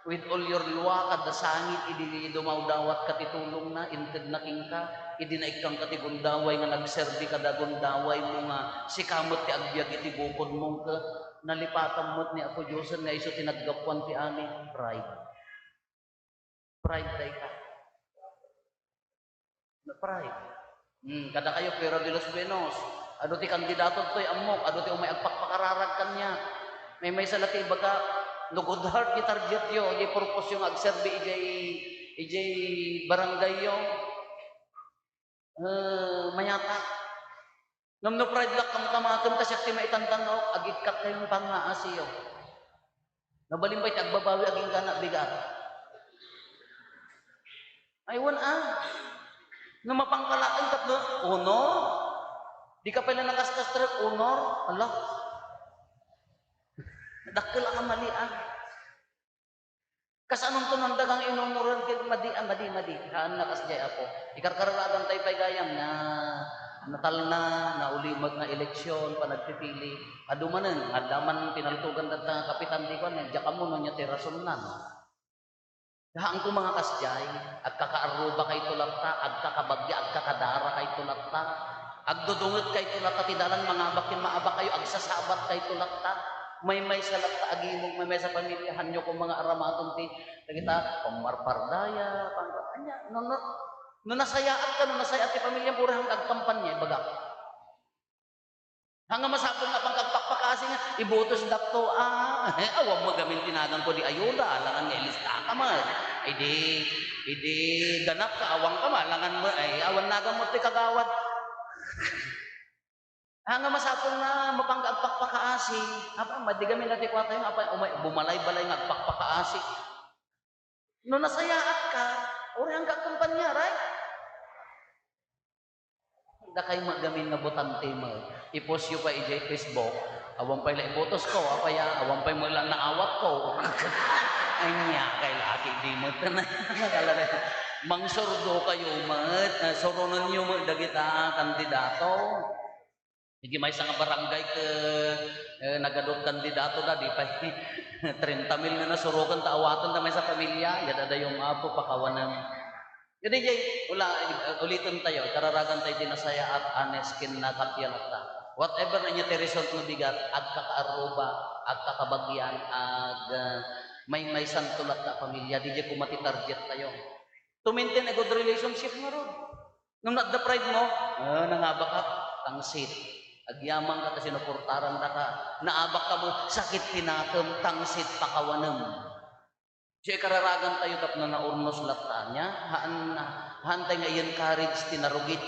with all your luaka, adda sangit idi dumawdawatka ti tulongna, intedna kenka, idi naikkanka ti gundaway nga nagserbi kada gundawaymo nga sika met ti agbiag iti bukodmo, ket nalipatam met ni Apo Diosen nga isu ti naggapuan ti amin, pride. Pride dayta. Pride. Hmm, kadakayo, Fuera de los Buenos. Adu ti kandidato ditoy, ammok, adu ti umay agpakpakararag kaniak. Maymaysa la ti ibaga, no good heart ti targetyo, di purposeyo nga agserbi idiay, idiay barangayyo. Eh, mayata. Ngem no pride la kamkamaten, ta siak ti maitantannaw, agikkat kayon pangngaasiyo. Nabalin pay ti agbabawi agingga na bigat. Ay, wen a. No mapangkalaeng tapno honor. Di ka pay la nakaskastra, honor. Ala. Dakkel a kamali a. Kasanonto nanda kang inunoran ket madi a, madi, madi. Haan na kasdiay, Apo. Ikarkararagan tayo pay gayam nga natalna, nauli met nga eleksyon, panagpipili. Adu manen, nga adda man pinaltugan dagta nga kapitan, di kuan, diak ammo no ania ti rasonnan. Haanko mga kasdiay, agkakaarruba kayto latta, agkakabagya, agkakadara kayto latta. Agdudunget kayto latta ti dalan, mangabak ken maabak kayo, agsasabat kayto latta. Maymaysa latta, agimong, maymaysa pamilya, hanyo ko mga aramaton ti, dagita, pammarpardaya, pang-, anya, no, no, no nasayaat ka, no nasayaat ti pamilya, puro hangga agkampanya, ibagak. Hanga masapul nga pangkagpakpakasi nga, ibotos dakto, ah, eh, awan mo gamin tinagan ko di ayuda, alangan nga ilista ka man. Idi, idi, ganak ka, awan ka man, alangan mo, ay, awan nagan mo ti kagawad. Hanga masapul nga mapangkagpakpakasi, apa, madigamin na ti kwatayo, apa, umay, bumalay-balay nga agpakpakasi. No nasayaat ka, uri ang kakumpanya, right? Dakay magamin nga botante mo. I-post yo pa ijay Facebook. Awan pay la ibotos ko, apaya, awan pay mo la naawat ko. Anya, kay laki di mo tanay. Kala na, mangsurdo kayo, met. Eh, suronan yo, met, dagita kandidato. Iti maysa nga barangay ket, eh, nagadot kandidato da, di pay trenta mil nga nasuroken ta awaten da maysa pamilya, ya dadayo nga Apo, pakawanem. Kadi jay, ula-, uliten tayo, kararagan tayo ti nasayaat, honest, ken nakapian latta. Whatever ania ti result nga bigat, agkakaarruba, agkakabagyan, ag, ah, maymaysanto latta a pamilya, di jay koma ti target tayo. To maintain a good relationship ngarud. Ngem no adda pride mo, ah, nangabak ka, tangsit. Agyaman ka ta sinuportaran da ka. Naabak ka mo, sakit ti nakem, tangsit pakawanem. Diay kararagan tayo tapno naurnos latta ania, haan, haan tayo nga i-encourage ti narugit.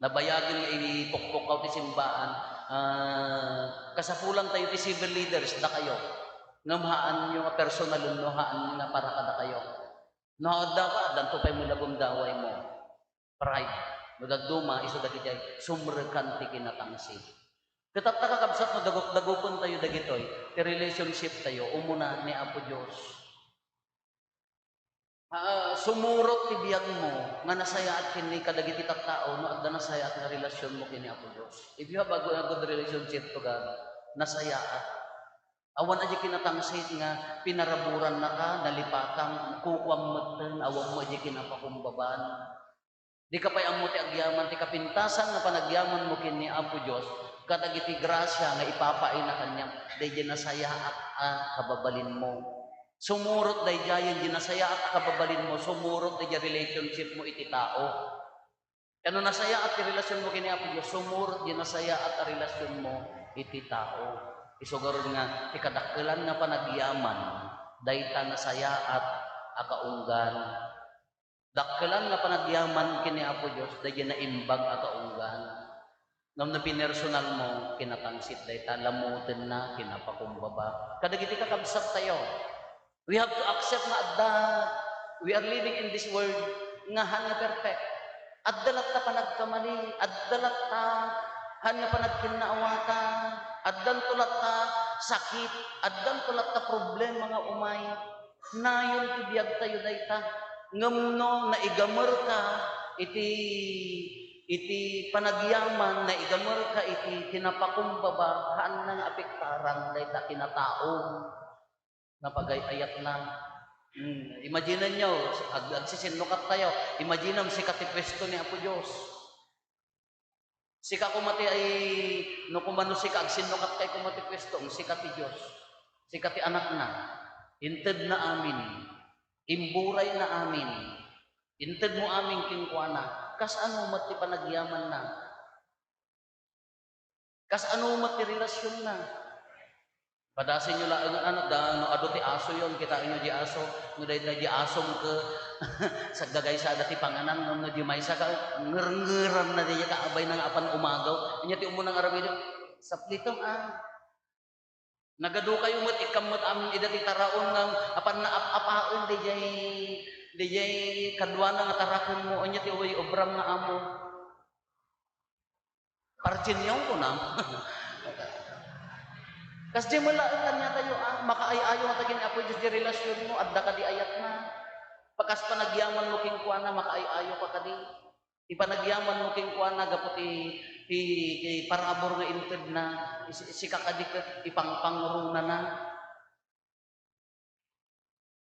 Nabayagen nga ipukpukkaw ti simbaan, ah, kasapulan tayo ti civil leaders, dakayo. Ngem haanyo nga personalen no haan nga para kadakayo. No, adda ka, addanto pay mo lagumdaway mo. Pride. No dadduma, isu dagiti ay sumrekan ti kinatangsit. Ket apta, kakabsat, no dagup-dagupen tayo dagitoy, ti relationship tayo, umuna ni Apo Dios. Ah, sumurot ti biag mo nga nasayaat ken ni kadagiti tattao no adda nasayaat nga relasion mo ken ni Apo Dios. If you have a good, a good relationship to God, nasayaat. Awan a di kinatangsit nga pinaraburan naka, nalipatang, kukuam metten, awan mo di kinapakumbaban. Di ka pay ammo ti agyaman, ti kapintasan nga panagyaman mo ken ni Apo Dios, kadagiti grasia nga ipapaayna kaniam, daydi nasayaat a kababalin mo. Sumurot daydiayen di nasayaat a kababalin mo, sumurot daydi relationship mo iti tao. Kano nasayaat ti relasion mo ken ni Apo Dios, sumurot di nasayaat a relasion mo iti tao. Isu garud nga, ti kadakkelan nga panagyaman, dayta nasayaat a kaunggan. Dakkelan nga panagyaman ken ni Apo Dios, daydi naimbag a kaunggan. Ngem no pinersonal mo, kinatangsit dayta, lamutenna, kinapakumbaba. Kadagiti kakabsat tayo, we have to accept nga adda, we are living in this world nga haan nga perfect. Adda latta panagkamali, adda latta haan nga panagkinnaawatan, addanto latta sakit, addanto latta problema nga umay. Nayon ti biag tayo dayta. Ngem no naigamer ka iti, iti panagyaman, naigamer ka iti kinapakumbaba, haan nga apektaran dayta kinatao. Napagay-ayatna. Hmm, imagine-yo, ag-, agsisinnukat tayo. Imagine-am, sika ti pwesto ni Apo Dios. Sika koma ti ay, no koma no sika agsinnukat kay koma ti pwesto, sika ti Dios. Sika ti anakna. Intedna amin. Imburayna amin. Intedmo amin kenkuana. Kasano met ti panagyamanna? Kasano met ti relasionna? Padasenyo laeng, ano, da, no adu ti asoyo, kitaenyo di aso, no dayta di aso, ket saggagaysada ti panganan, ngem no di maysa ka, ngerngeranna diay kaabay na nga apan umagaw. Ania ti umuna nga aramidem? Saplitom, ah. Nagadukayo met, ikkam met amin ida ti taraon nga apan naap-apaen diay, diay kaduana nga tarakenmo. Ania ti uy obram nga amo? Parchinyo, kunam. Kasdiay met laeng kaniatayo, ah, makaay-ayo ngata ken Apo Dios di relasionmo, adda kadi ayatna. Pakas panagyamanmo kenkuana, makaay-ayo ka kadi. Ti panagyamanmo kenkuana gapu ti, ti, ti parabur nga intedna, is-, sika kadi ket ipangpangrunana.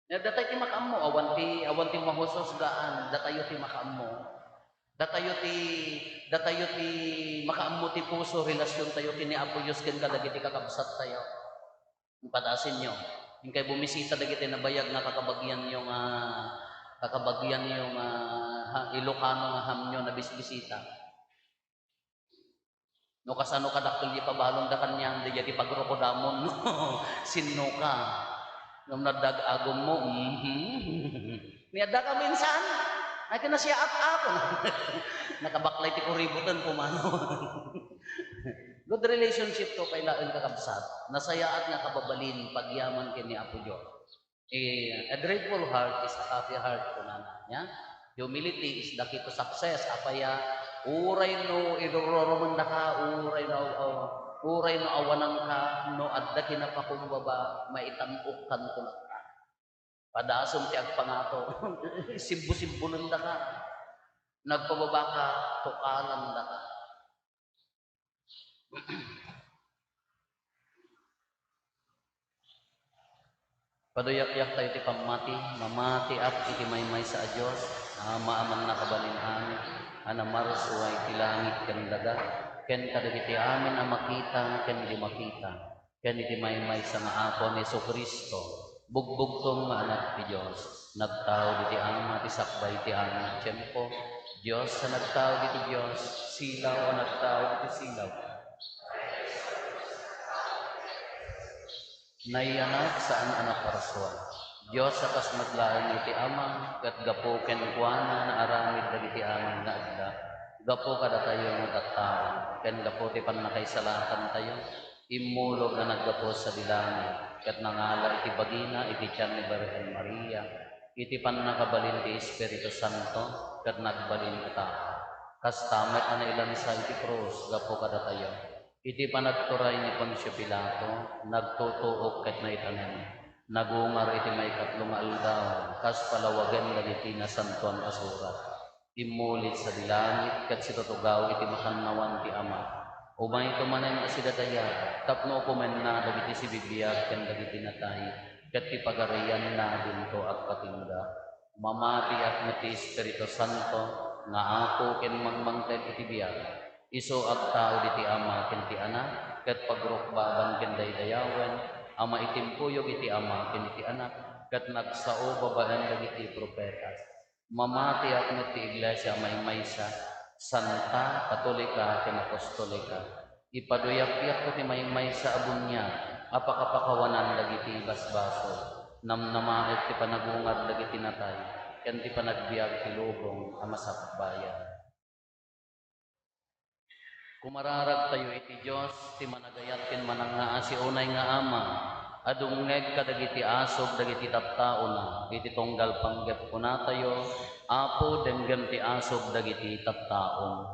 Nia, datay ti makaammo, awan ti, awan ti mahusosgaan, datayo ti makaammo. Datayo ti, datayo ti makaammo ti puso, relasiontayo ken ni Apo Dios ken kadagiti kakabsattayo. Padasenyo. Inkay bumisita dagiti nabayag nga kakabagianyo nga, kakabagianyo nga, ha, Ilocano nga hamnyo, nabisbisita. No kasano kadakkel di pabalonda kanian, daydiay ti pagrukodamon. Sinno ka? Ngem nadda agummo, mhm. Ni adda ka minsan, ay, kinasiaat ako. Nakabaklay ti kuriboten, pumanaw. Good relationship to, kay laeng kakabsat. Nasayaat nga kababalin, pagyaman ken ni Apo Dios. Eh, a grateful heart is a happy heart, kunana. Nia? Humility is the key to success. Apay a, uray no idururumendaka, uray no, o, uray no awananka, no adda kinapakumbaba, maitam-okkanto latta. Padasum ti agpangato. Sibbo-sibbonendaka. Nagpababaka, tukalandaka. Paduyakyak tayo ti pammati, mamatiak iti maymaysa a Dios, Ama a mannakabalin amin, a namarsuay ti langit ken daga, ken kadagiti amin a makita ken di makita, ken iti maymaysa nga Apo ni Jesu-Cristo, bugbugtong nga Anak ti Dios, nagtao diti Ama ti sakbay ti amin a tiempo, Dios a nagtao diti Dios, silaw a nagtao diti silaw. Nayanak saan a naparsua. Dios a kas met laeng iti Ama, ket gapu kenkuana naaramid dagiti amin nga adda. Gapu kadatayo nga tattao, ken gapu ti pannakaisalakantayo, immulog a naggapu sadi langit, ket nangala iti bagina iti tian ni Birhen Maria, iti pannakabalin ti Espiritu Santo, ket nagbalin a tao. Kasta met a nailansa iti krus gapu kadatayo. Iti panagturay ni Poncio Pilato, nagtutuok ket naitanem. Nagungar iti maikatlo nga aldaw, kas palawagen dagiti Nasantoan a Surat. Immuli sadi langit ket situtugaw iti makannawan ti Ama. Umayto manen a sidadayag tapno ukomenna dagiti sibibiag ken dagiti natay, ket ti pagarianna dinto agpatingga. Mamatiak met ti Espiritu Santo nga Apo ken mangmangted iti biag. Isu agtao diti Ama ken ti Anak, ket pagrukbaban ken daydayawen a maitimpuyog iti Ama ken iti Anak, ket nagsao babaen dagiti profetas. Mamatiak met ti Iglesia a maymaysa, santa, katolika, ken apostolika. Ipaduyakyak ti maymaysa a buniag a pakapakawanan dagiti basbasol. Namnamaek ti panagungar dagiti natay, ken ti panagbiag ti lubong a masakbayan. Kumararagtayo iti Dios, ti managayat ken manangngaasi unay nga Ama, a dumngeg kadagiti asug dagiti tattaona, iti tunggal panggep kunatayo, Apo, denggem ti asug dagiti tattaom.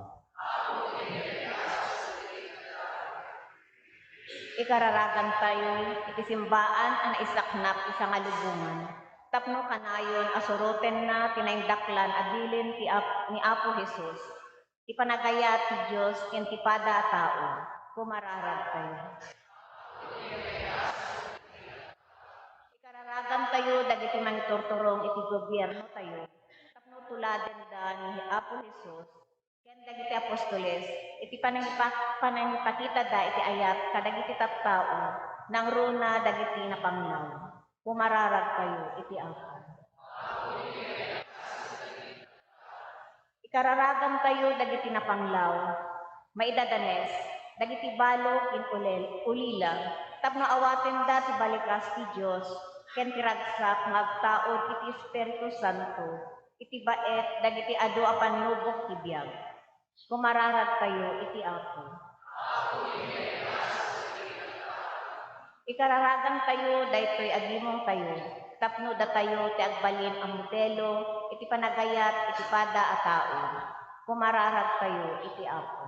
Ikararagantayo iti simbaan a naisaknap iti sangalubongan, tapno kanayon a surotenna ti naindaklan a bilin ti Ap-, ni Apo Jesus, ti panagayat ti Dios ken ti pada a tao. Kumararagtayo. Ikararagantayo dagiti mangiturturong iti gobiernotayo, tapno tuladenda ni Apo Jesus, ken dagiti apostoles, iti panangipa-, panangipakitada iti ayat kadagiti tattao, nangruna dagiti napanglaw. Kumararagtayo iti Apo. Ikararagantayo dagiti napanglaw, maidadanes, dagiti balo ken ulel-, ulila, tapno awatenda ti balikas ti Dios ken ti ragsak nga agtaud iti Espiritu Santo iti baet dagiti adu a pannubok ti biag. Kumararagtayo iti Apo. Ikararagantayo daytoy a gimongtayo tapno datayo ti agbalin a modelo iti panagayat iti pada a tao. Kumararagtayo iti Apo.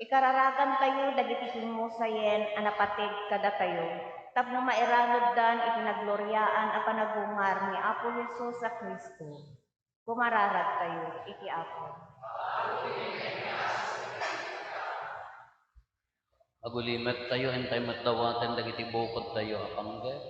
Ikararagantayo dagiti kimmusayen a napateg kadatayo tapno mairanuddan iti nagloriaan a panagungar ni Apo Jesus a Cristo. Kumararagtayo iti Apo. Agulimettayo, intay met dawaten dagiti bukodtayo a panggep.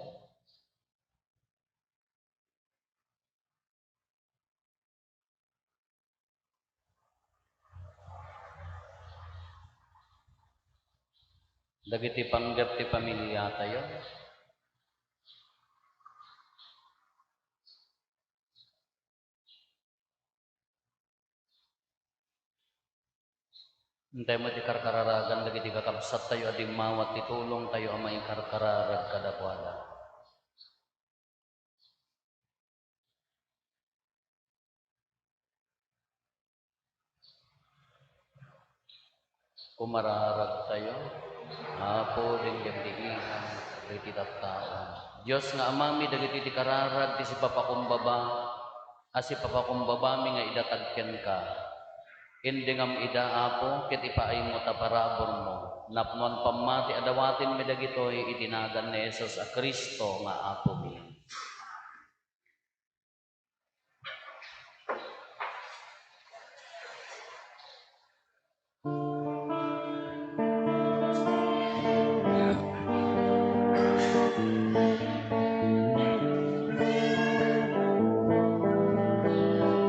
Dagiti panggep ti pamiliatayo. Intay met ikarkararagan dagiti kakabsattayo a dimmawat ti tulongtayo a maikarkararag kadakuada. Kumararagtayo, Apo, denggem diitan dagiti tattao. Dios nga Amami, dagitoy ti kararag ti sipapakumbaba a sipapakumbabami nga idatag kenka. Indengam ida, Apo, ket ipaaymo ta paraburmo. Napnoan pammati a dawatenmi dagitoy iti nagan ni Jesus a Cristo nga Apomi.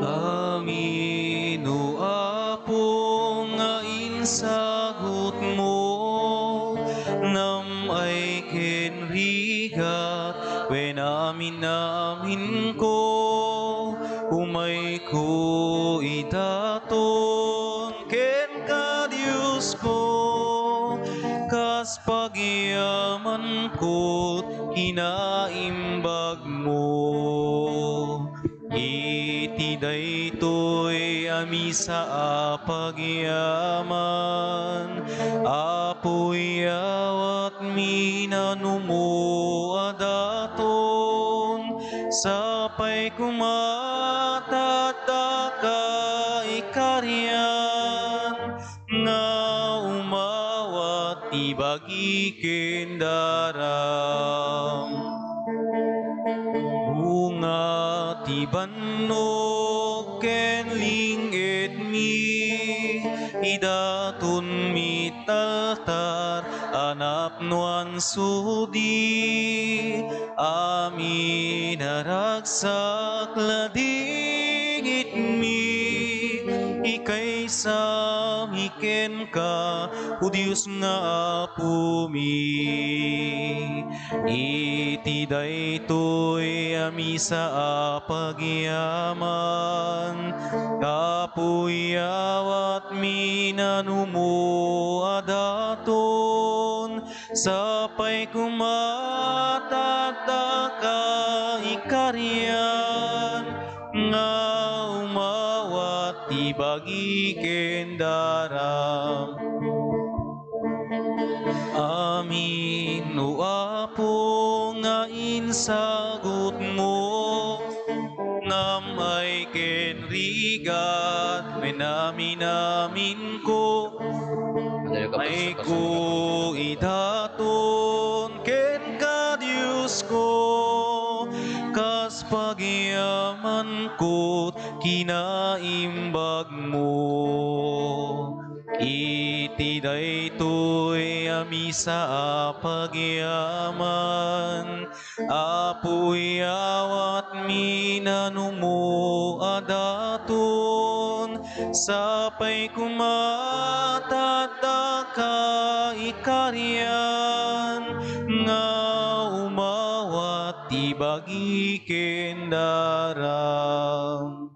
Amin, O Apo, nga insagutmo, nam-ay ken rigat, wen amin-aminko, umayko idaton kenka, Diosko, kas pagyamanko kinaimbagmo. Iti daytoy a misa a pagyaman, Apo, iyawatmi nanumo a daton, sapay koma ta addaka ikarian, nga umawat ti bagi ken daram. Bunga ti bannog ken ling-etmi, idatonmi iti altar a napnoan sudi, amin a ragsak ladingitmi, ikaysami kenka, O Dios nga Apomi. Iti daytoy a misa a pagyaman, Apo, iyawatmi nanumo a daton, sapay koma ta addaka ikarian, nga umawat ti bagi ken daram. Amin, O Apo, nga insagutmo, nam-ay ken rigat, wen amin-aminko, mayko idaton kenka, Diosko, kas pagyamanko kinaimbagmo. Iti daytoy a misa a pagyaman, Apo, iyawatmi nanumo a daton, sapay koma ta addaka ikarian, nga umawat ti bagi ken daram.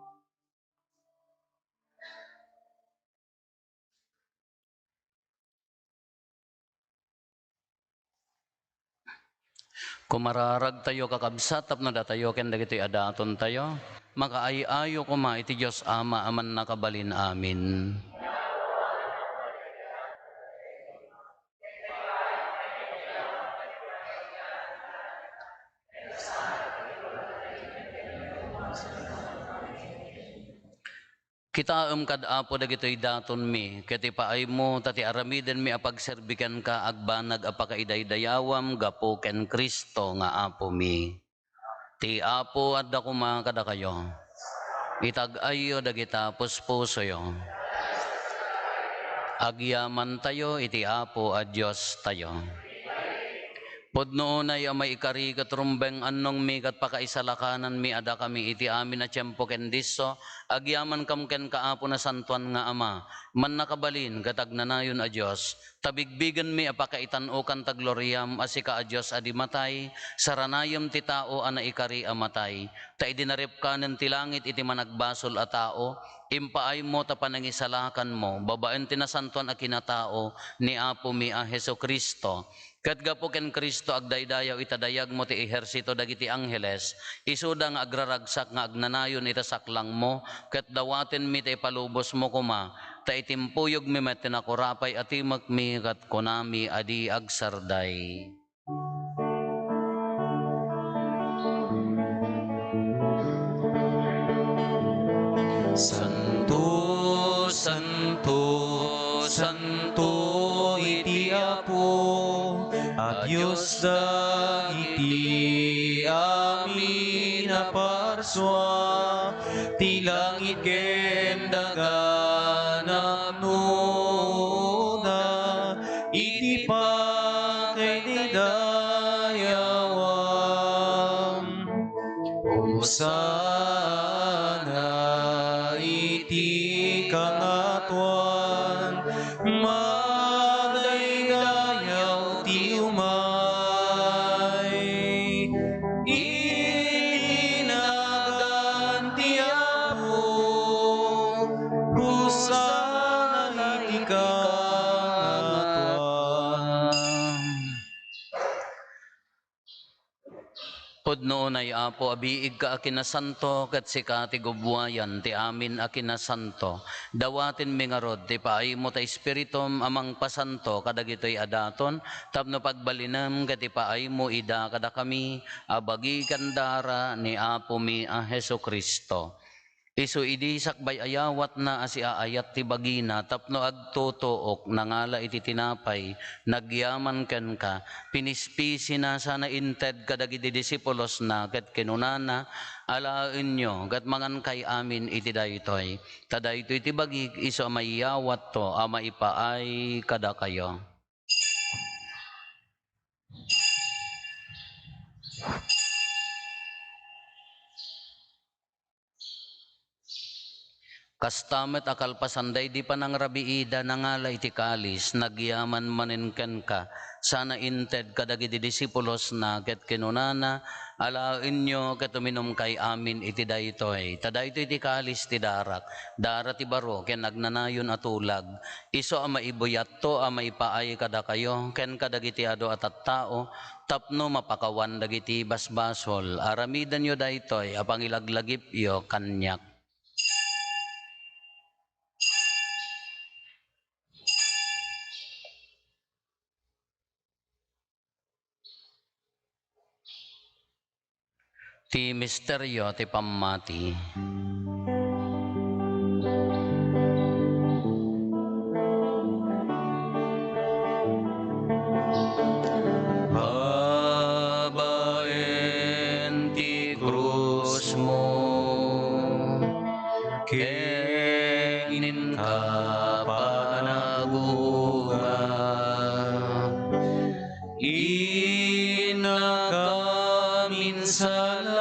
Kumararagtayo, kakabsat, tapno datayo ken dagitoy a datontayo, makaay-ayo koma iti Dios Ama a Mannakabalin Amin. Kitaem kad, Apo, dagitoy datonmi, ket ipaaymo ta ti aramidenmi a pagserbi kenka agbanag a pakaidaydayawam gapu ken Cristo nga Apomi. Ti Apo adda koma kadakayo. Itag-ayyo dagita puspusoyo. Agyamantayo iti Apo a Diostayo. Pudno unay a maikari ket rumbeng-annongmi ket pakaisalakananmi a dakami iti amin a tiempo ken disso, agyamankam kenka, Apo Nasantoan nga Ama, Mannakabalin ket Agnanayon a Dios, ta bigbigenmi a pakaitan-okanta gloriam a sika a Dios a di matay, saranayem ti tao a naikari a matay. Ta idi naripkanen ti langit iti managbasol a tao, impaaymo ta panangisalakanmo babaen ti nasantoan a kinatao ni Apomi a Jesu-Cristo. Ket gapu ken Cristo, agdaydayaw ita dayagmo ti ehersito dagiti angheles, isuda nga agraragsak nga agnanayon ita saklangmo, ket dawatenmi ta ipalubosmo koma, ta itimpuyogmi met ti nakurapay a timekmi ket kunami a di agsarday. Santo, santo, santo iti Apo a Dios dagiti amin a parsua, ti langit ken daga napnona iti pakaidaydayawan. Hosanna iti kangatoan, madaydayaw ti umay iti nagan ti Apo. Hosanna iti kangatoan. Pudno unay, Apo, a biigka a kinasanto, ket sika ti gubbuayan ti amin a kinasanto. Dawatenmi ngarud ti paaymo ta Espiritum a mangpasanto kadagitoy a daton, tapno pagbalinem ket ipaaymo ida kadakami a bagi ken dara ni Apomi a Jesu-Cristo. Isu idi sakbay a yawatna a siaayat ti bagina tapno agtutuok, nangala iti tinapay, nagyaman kenka, pinispisina sana inted kadagiti disipulosna ket kinunana, "Alaenyo ket mangankay amin iti daytoy, ta daytoy ti bagik isu a mayawatto a maipaay kadakayo." Kasta met a kalpasan daydi panangrabiida, nangala iti kalis, nagyaman manen kenka, sana inted kadagiti disipulosna, ket kinunana, "Alaenyo ket uminumkay amin iti daytoy, ta daytoy ti kalis ti darak, dara ti baro ken agnanayon a tulag, isu a maibuyatto a maipaay kadakayo ken kadagiti adu a tattao, tapno mapakawan dagiti basbasol. Aramidenyo daytoy a pangilaglagipyo kaniak." Ti misterio ti pammati. Babaen ti krusmo, ken inka panagungar, innaka minsalakan,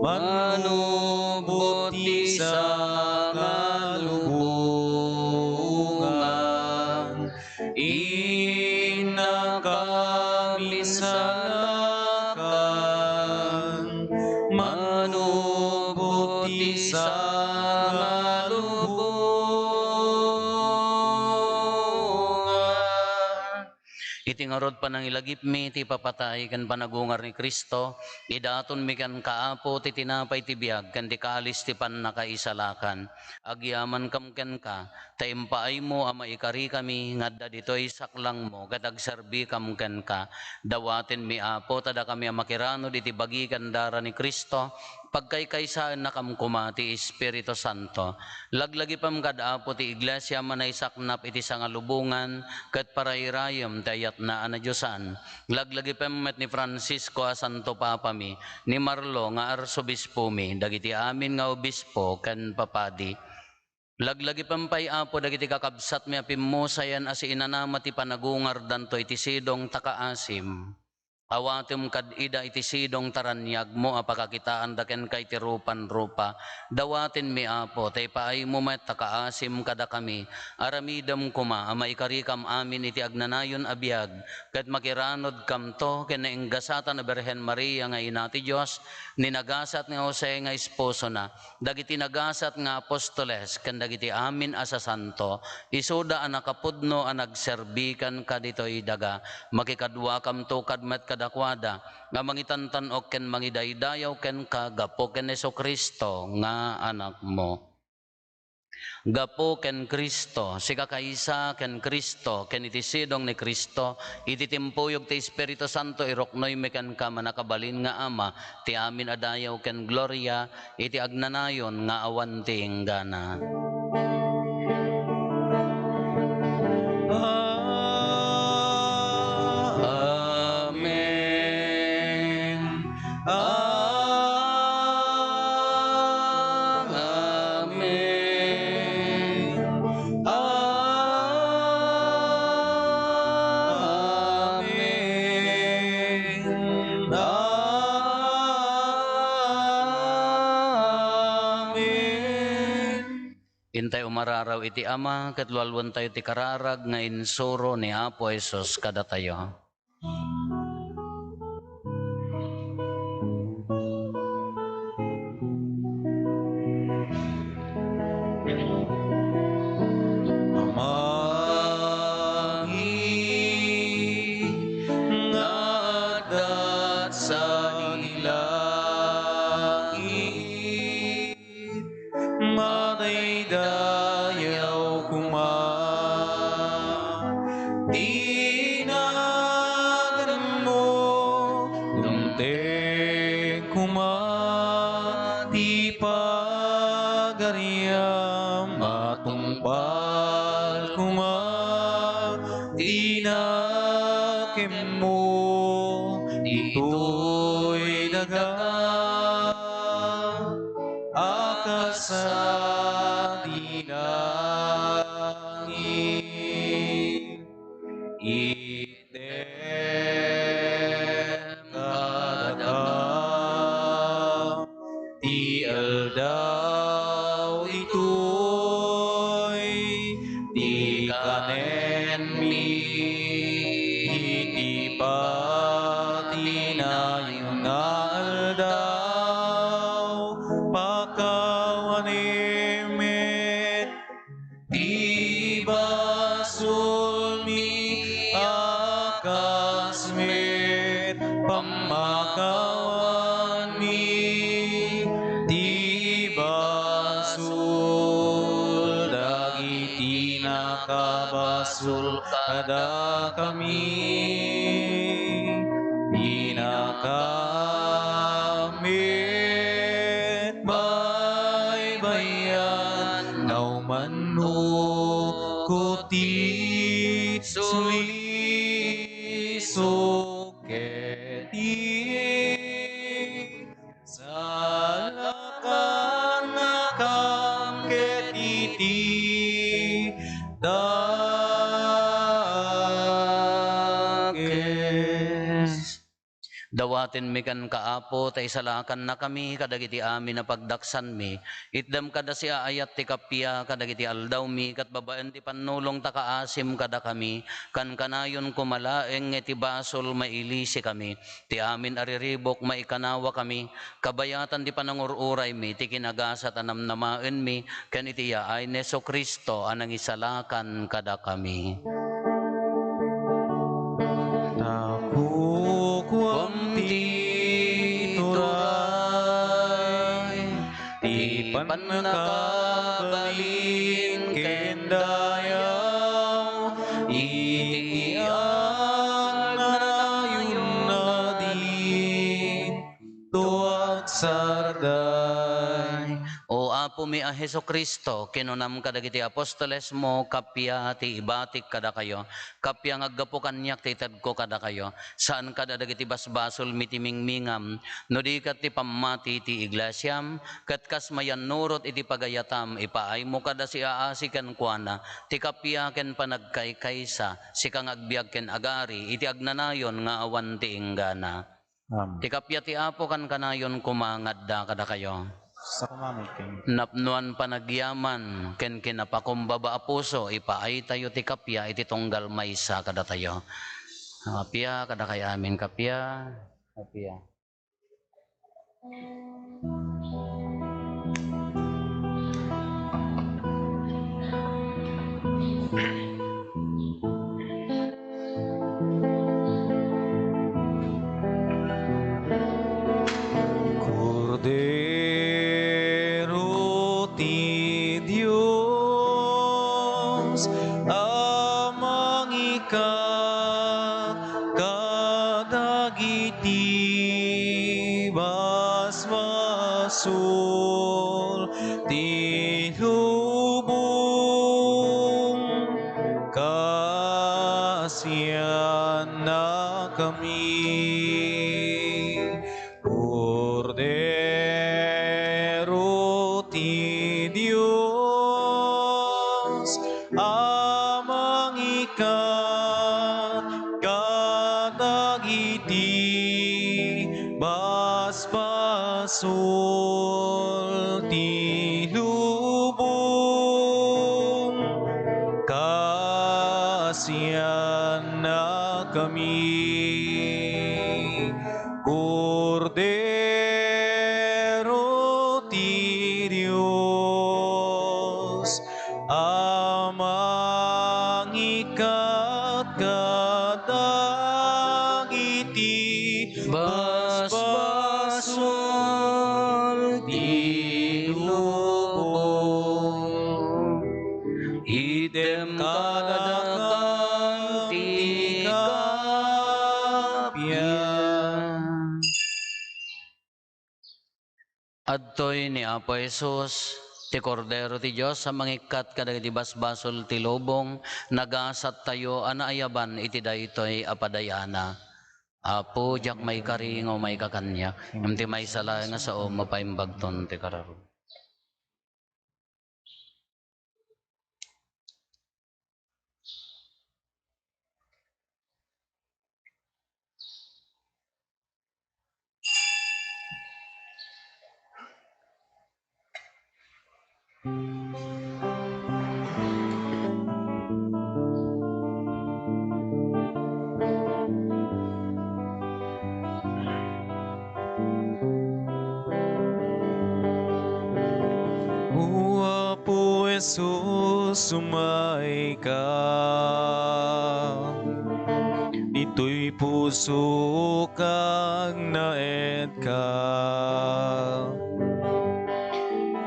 manubot ti sangalubongan, innaka minsalakan, manubot ti sangalubongan. Iti ngarud panangilagipmi ti ipapatay ken panagungar ni Cristo, idatonmi kenka, Apo, ti tinapay ti biag ken ti kalis ti pannakaisalakan. Agyamankam kenka, ta impaaymo a maikarikami nga adda ditoy saklangmo ket agserbikam kenka. Dawatenmi, Apo, ta dakami a makiranod iti bagi ken dara ni Cristo, pagkaykaysaennakam koma ti Espiritu Santo. Laglagipem kad Apo ti Iglesia a manaysaknap iti sangalubongan ket parairayem ti ayatna a nadiosan. Laglagipem met ni Francisco a Santo Papami, ni Marlo nga Arsobispomi, dagiti amin nga obispo ken papadi. Laglagipem pay, Apo, dagiti kakabsatmi a pimmusayan a siinanama ti panagungardanto iti sidong ta kaasim. Awatem kad ida iti sidong ta raniagmo a pakakitaanda kenka iti rupan-rupa. Dawatenmi, Apo, ta ipaaymo met ta kaasim kadakami. Aramidem koma a maikarikam amin iti agnanayon a biag, ket makiranodkamto ken nainggasatan a Birhen Maria nga Ina ti Dios, ni nagasat nga Jose nga esposona, dagiti nagasat nga apostoles, ken dagiti amin a sasanto, isuda a nakapudno a nagserbi kenka ditoy daga. Makikaduakamto kad met kadakuada, nga mangitantan-ok ken mangidaydayaw kenka gapu ken Jesu-Cristo nga Anakmo. Gapu ken Cristo, sikakaysa ken Cristo, ken iti sidong ni Cristo, iti timpuyog ti Espiritu Santo, iruknoymi kenka, mannakabalin nga Ama, ti amin a dayaw ken gloria, iti agnanayon nga awan ti inggana. Amen. Amen. Amen. Amen. Intay umararaw iti Ama, ket lualuentayo ti kararag nga insuro ni Apo Jesus kadatayo. Amami nga adda sadi langit, madaydayaw koma ti naganmo, dumteng koma ti pagariam, matungpal koma ti nakemmo ditoy daga a kas sadi langit. Itdem kadaka ti aldaw itoy, ti kanenmi iti patinayon nga aldaw. Pakawanem met ti basolmi a kas met pammakawanmi ti basol dagiti nakabasol kadakami. Dinakam met baybay-an, naumanno ko ti sulisok ket ti salakannakam ket iti dakes. Dawatenmi kenka, Apo, ta isalakannakami kadagiti amin a pagdaksanmi. Itdem kad a siaayat ti kappia kadagiti aldawmi, ket babaen ti pannulong ta kaasim kadakami. Kankanayon koma laeng nga iti basol mailisikami. Ti amin a riribuk, maikanawakami. Kabayatan ti panangur-uraymi, ti kinagasat a namnamaenmi, ken iti yaay ni Jesu-Cristo a nangisalakan kadakami. Pannakabalin ken dayaw iti agnanayon ditoy agsarday. O Apomi a Jesu-Cristo, kinunam kadagiti apostolesmo, kappia ti ibatik kadakayo, kappia nga aggapu kaniak ti itedko kadakayo, saan kada dagiti basbasolmi ti mingmingam, no di ket ti pammati ti iglesiam, ket kas mayannurot iti pagayatam, ipaaymo kada siaasi kenkuana ti kappia ken panagkaykaysa, sika nga agbiag ken agari iti agnanayon nga awan ti inggana. Amen. Ti kappia ti Apo kankanayon koma nga adda kadakayo. Sa kumamin ken. Napnoan panagyaman ken kinapakumbaba a puso, ipaaytayo ti kappia iti tunggal maysa kadatayo. Kappia kadakayo amin, kappia, kappia. Kordero ti Dios a mangikat kadagiti basbasol ti lubong, kaasiannakami. Kordero ti Dios a mangikat kadagiti basbasol ti lubong, kaasiannakami. Kordero ti Dios a mangikat kadagiti basbasol ti lubong. Item kadakami ti kappia. Adtoy ni Apo Jesus, ti Kordero ti Dios a mangikkat kadagiti basbasol ti lubong, nagasattayo a naayaban iti daytoy a padayana. Apo, diak maikari nga umayka kaniak, ngem ti maysa laeng nga sao mapaimbagton ti kararua. O Apo Jesus, umayka. Ditoy pusok agnaedka.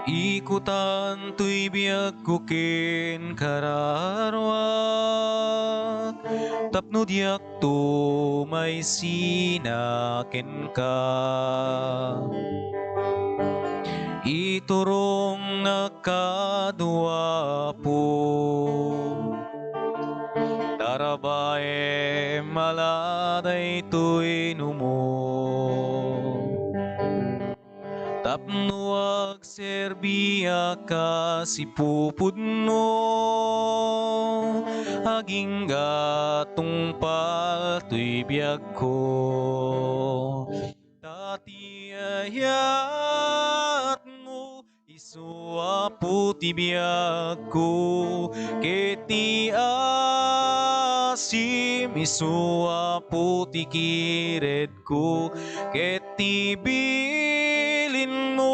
Ikutan toy biagko ken kararuak tapno diak to maisina kenka. Iturongnak kano, Apo. Tarabaem a la daytoy numo. Tapno agserbiak a sipupudno, agingga tungpal toy biagko. Ta ti ayatmo, isu Apo ti biagko, ket ti asim, isu Apo ti kired ko, ket ti bilinmo,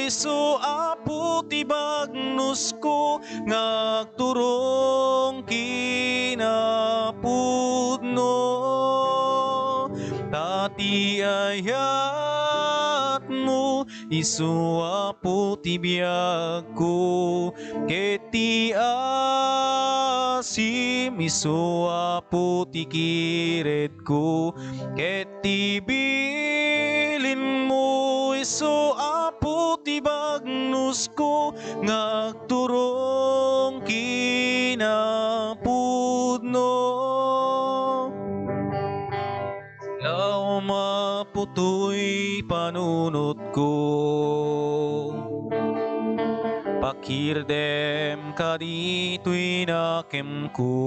isu Apo ti bagnosko nga agturong kinapudno. Ta ti ayatmo, Isu, Apo, ti biagko, ket ti asim. Isu, Apo, ti kiredko, ket ti bilinmo. Isu, Apo, ti bagnosko, nga agturong kinapudno. Laom, Apo, toy panunotko. Pakirdem kaditoy nakemko.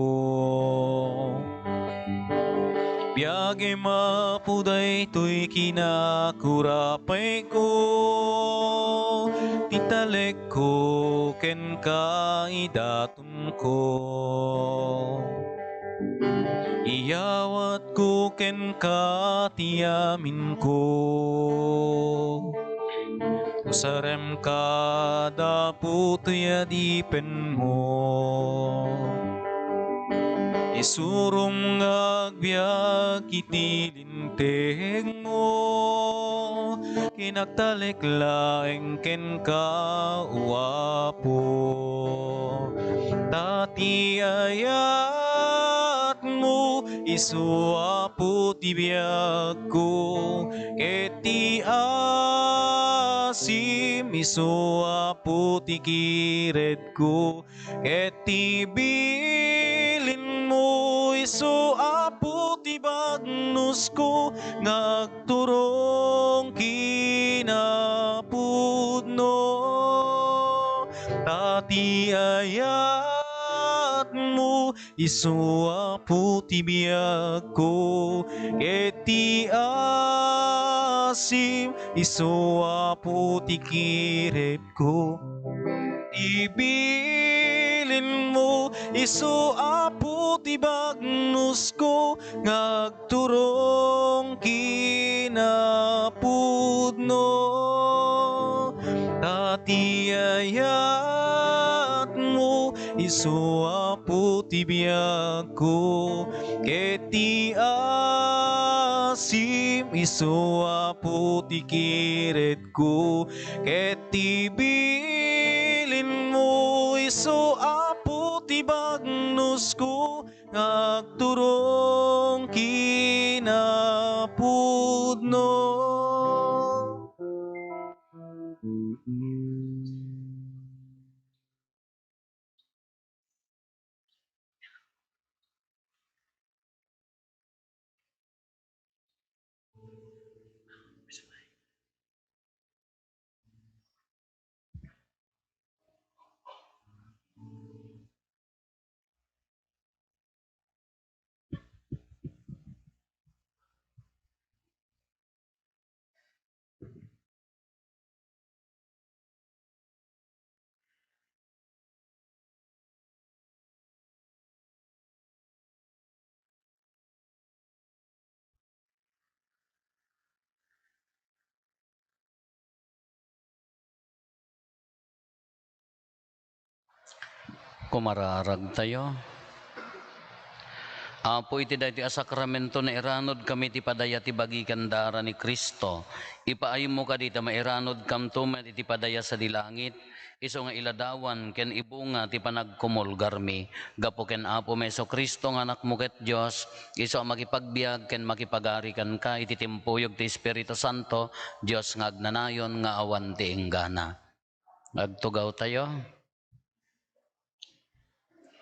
Biagem, Apo, daytoy kinakurapayko. Ti talekko kenka, idaton ko. Iyawatko kenka ti aminko. Usarem kada putoy a dipenmo. Isurom nga agbiag iti integmo, ken agtalek laeng kenka, O Apo, ta ti ayatmo. Isu, Apo, ti biagko, ket ti asim. Isu, Apo, ti kiredko, ket ti bilinmo. Isu, Apo, ti bagnosko, nga agturong kinapudno. Ta ti ayatmo. Isu, Apo, ti biagko, ket ti asim. Isu, Apo, ti kired ko, ti bilinmo. Isu, Apo, ti bagnosko, nga agturong kinapudno. Ta ti ayatmo. Isu, Apo, ti biagko, ket ti asim. Isu, Apo, ti kired ko, ket ti bilinmo. Isu, Apo, ti bagnosko, nga agturong kinapudno. Kumararagtayo. Apo, iti daytoy a sakramento, nairanudkami iti padaya ti bagi ken dara ni Cristo. Ipaaymo kadi ta mairanudkamto met iti padaya sadi langit, isu nga iladawan ken ibunga ti panagkumulgarmi. Gapu ken Apomi Jesu-Cristo nga Anakmo ket Dios, isu a makipagbiag ken makipagari kenka iti timpuyog ti Espiritu Santo, Dios nga agnanayon nga awan ti inggana. Agtugawtayo.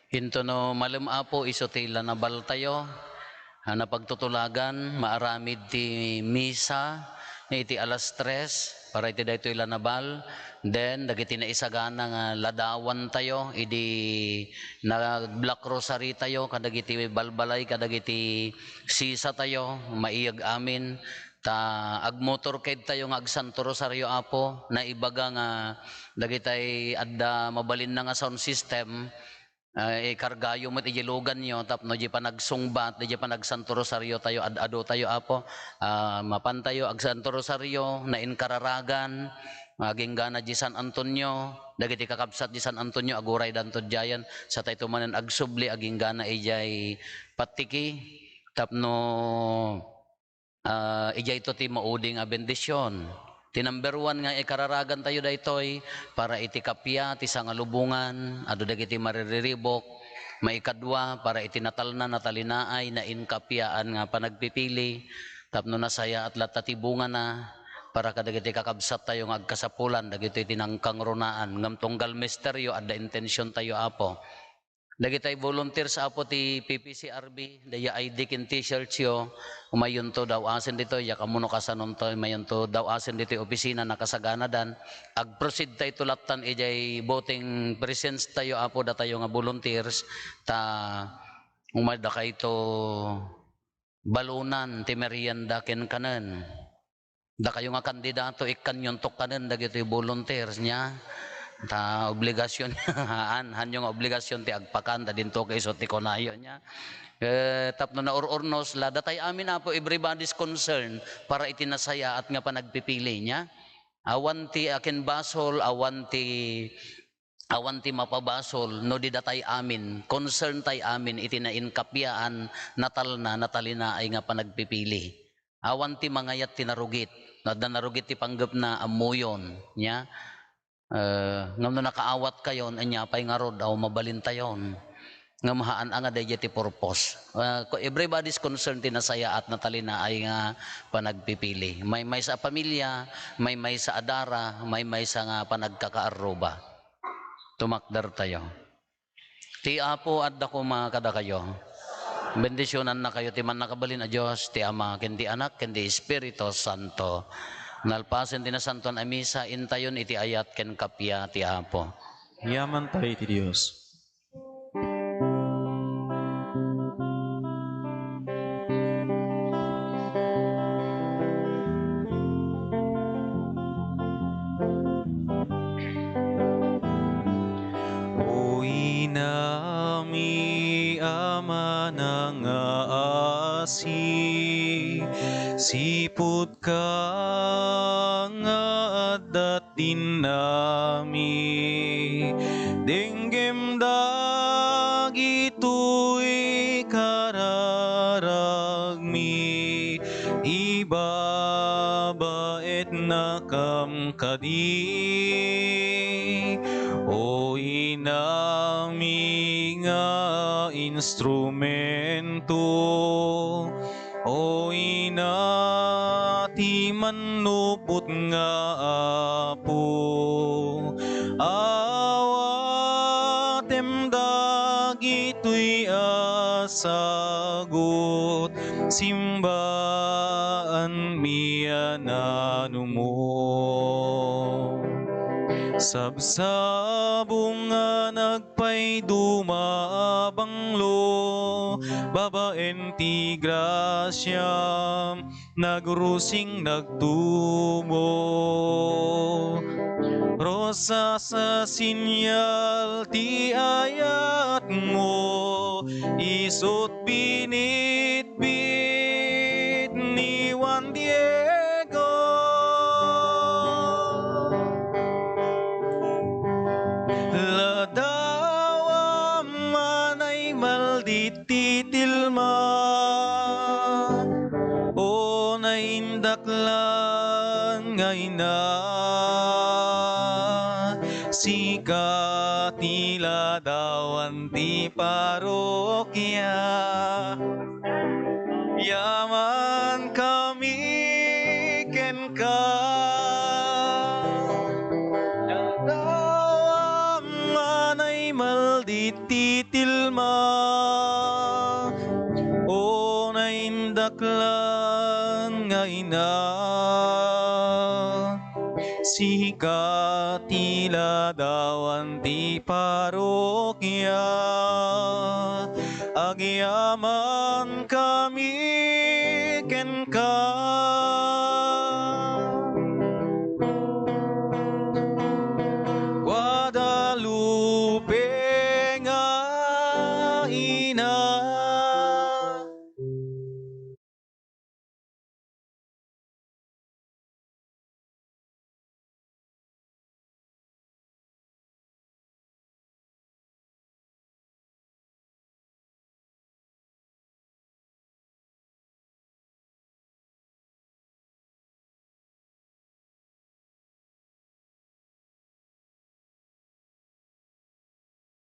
Intono malem, Apo, isu ti lanabaltayo a napagtutulagan, maaramid ti misa iti alas tres para iti daytoy lanabal. Then, dagiti naisagana nga ladawantayo idi nag-Black Rosary tayo kadagiti balbalay, kadagiti sisatayo, maiyag amin. Ta agmotorcade tayo nga agsanto rosario, Apo. Naibaga nga dagitay adda mabalinna nga sound system, ah, ikargayo met idiay luganyo tapno diay panagsungbat, diay panagsanto rosario tayo, ad-adu tayo, Apo. Ah, mapan tayo agsanto rosario, nainkararagan, aginggana diay San Antonio, dagiti kakabsat diay San Antonio, aguraydanto diayen, sa tayo manen agsubli, aginggana idiay patiki, tapno Ah, idiayto ti maudi nga bendision. Ti number one nga ikararagantayo daytoy para iti kappia ti sangalubongan, adu dagiti maririribuk, maikadua, para iti natalna, natalinaay, nainkappiaan nga panagpipili, tapno nasayaat latta ti bungana, para kadagiti kakabsattayo nga agkasapulan dagitoy ti nangkangrunaan, ngem tunggal misteryo, adda intensiontayo, Apo. Dagitay volunteers, Apo, ti P P C R B, dayta I D ken T-shirtsyo, umayonto daw-asen ditoy, yak ammono kasanonto, umayonto daw-asen ditoy opisina, nakasaganadan. Ag-proceedtayto lattan idiay voting presencetayo, Apo, datayo nga volunteers, ta umaydakayto balunan ti merienda ken kanen. Dakayo nga kandidato, ikkanyonto kanen dagitoy volunteers, nia. Ta obligasyon, han, hanyo nga obligasyon ti agpakan, ta dinto kay isu ti kunayo, nia. Eh, tapno naur-urnos la, datay amin, Apo, everybody's concern para iti nasayaat nga panagpipili, nia. Awan ti akinbasol, awan ti awan ti mapabasol no di datay amin, concern tay amin iti nainkappiaan, natalna, natalinaay nga panagpipili. Awan ti mangayat ti narugit. No adda narugit ti panggepna, ammoyon, nia. Eh, ngem no nakaawatkayon, ania pay ngarud, aw mabalintayon. Ngem haan a nga daydiay ti purpose. Eh, ko-, everybody's concern ti nasayaat, natalinaay nga panagpipili. Maymaysa a pamilya, maymaysa a dara, maymaysa nga panagkakaarruba. Tumakdertayo. Ti Apo adda koma kadakayo. Bendisionannakayo ti Mannakabalin a Dios, ti Ama, ken ti Anak, ken ti Espiritu Santo. Nalpasen ti Nasantoan a Misa, intayon iti ayat ken kappia ti Apo. Yamantayo iti Dios. O inami a manangaasi, siputka nga adda ti inami. Denggem dagitoy kararagmi, ibabaetnakam kadi. O inami nga instrumento, o ina ti mannupot nga Apo, awatem dagitoy a sagut, simbaanmi a nanumo. Sabsabong nga nag- payduma a banglo, babaen ti grasiam, nagrusing nagtubo. Rosas a sinyal ti ayatmo, isut binit bitbit ni Juan Diego. Ladawa manay maldit ti tilma, o naindaklan nga ina, sika ti ladawan ti parokya. Yaman kami kenka. Dadawa manay maldit ti tilma, o naindaklan nga ina. Sika ti ladawan ti parokya, agyaman kami kenka.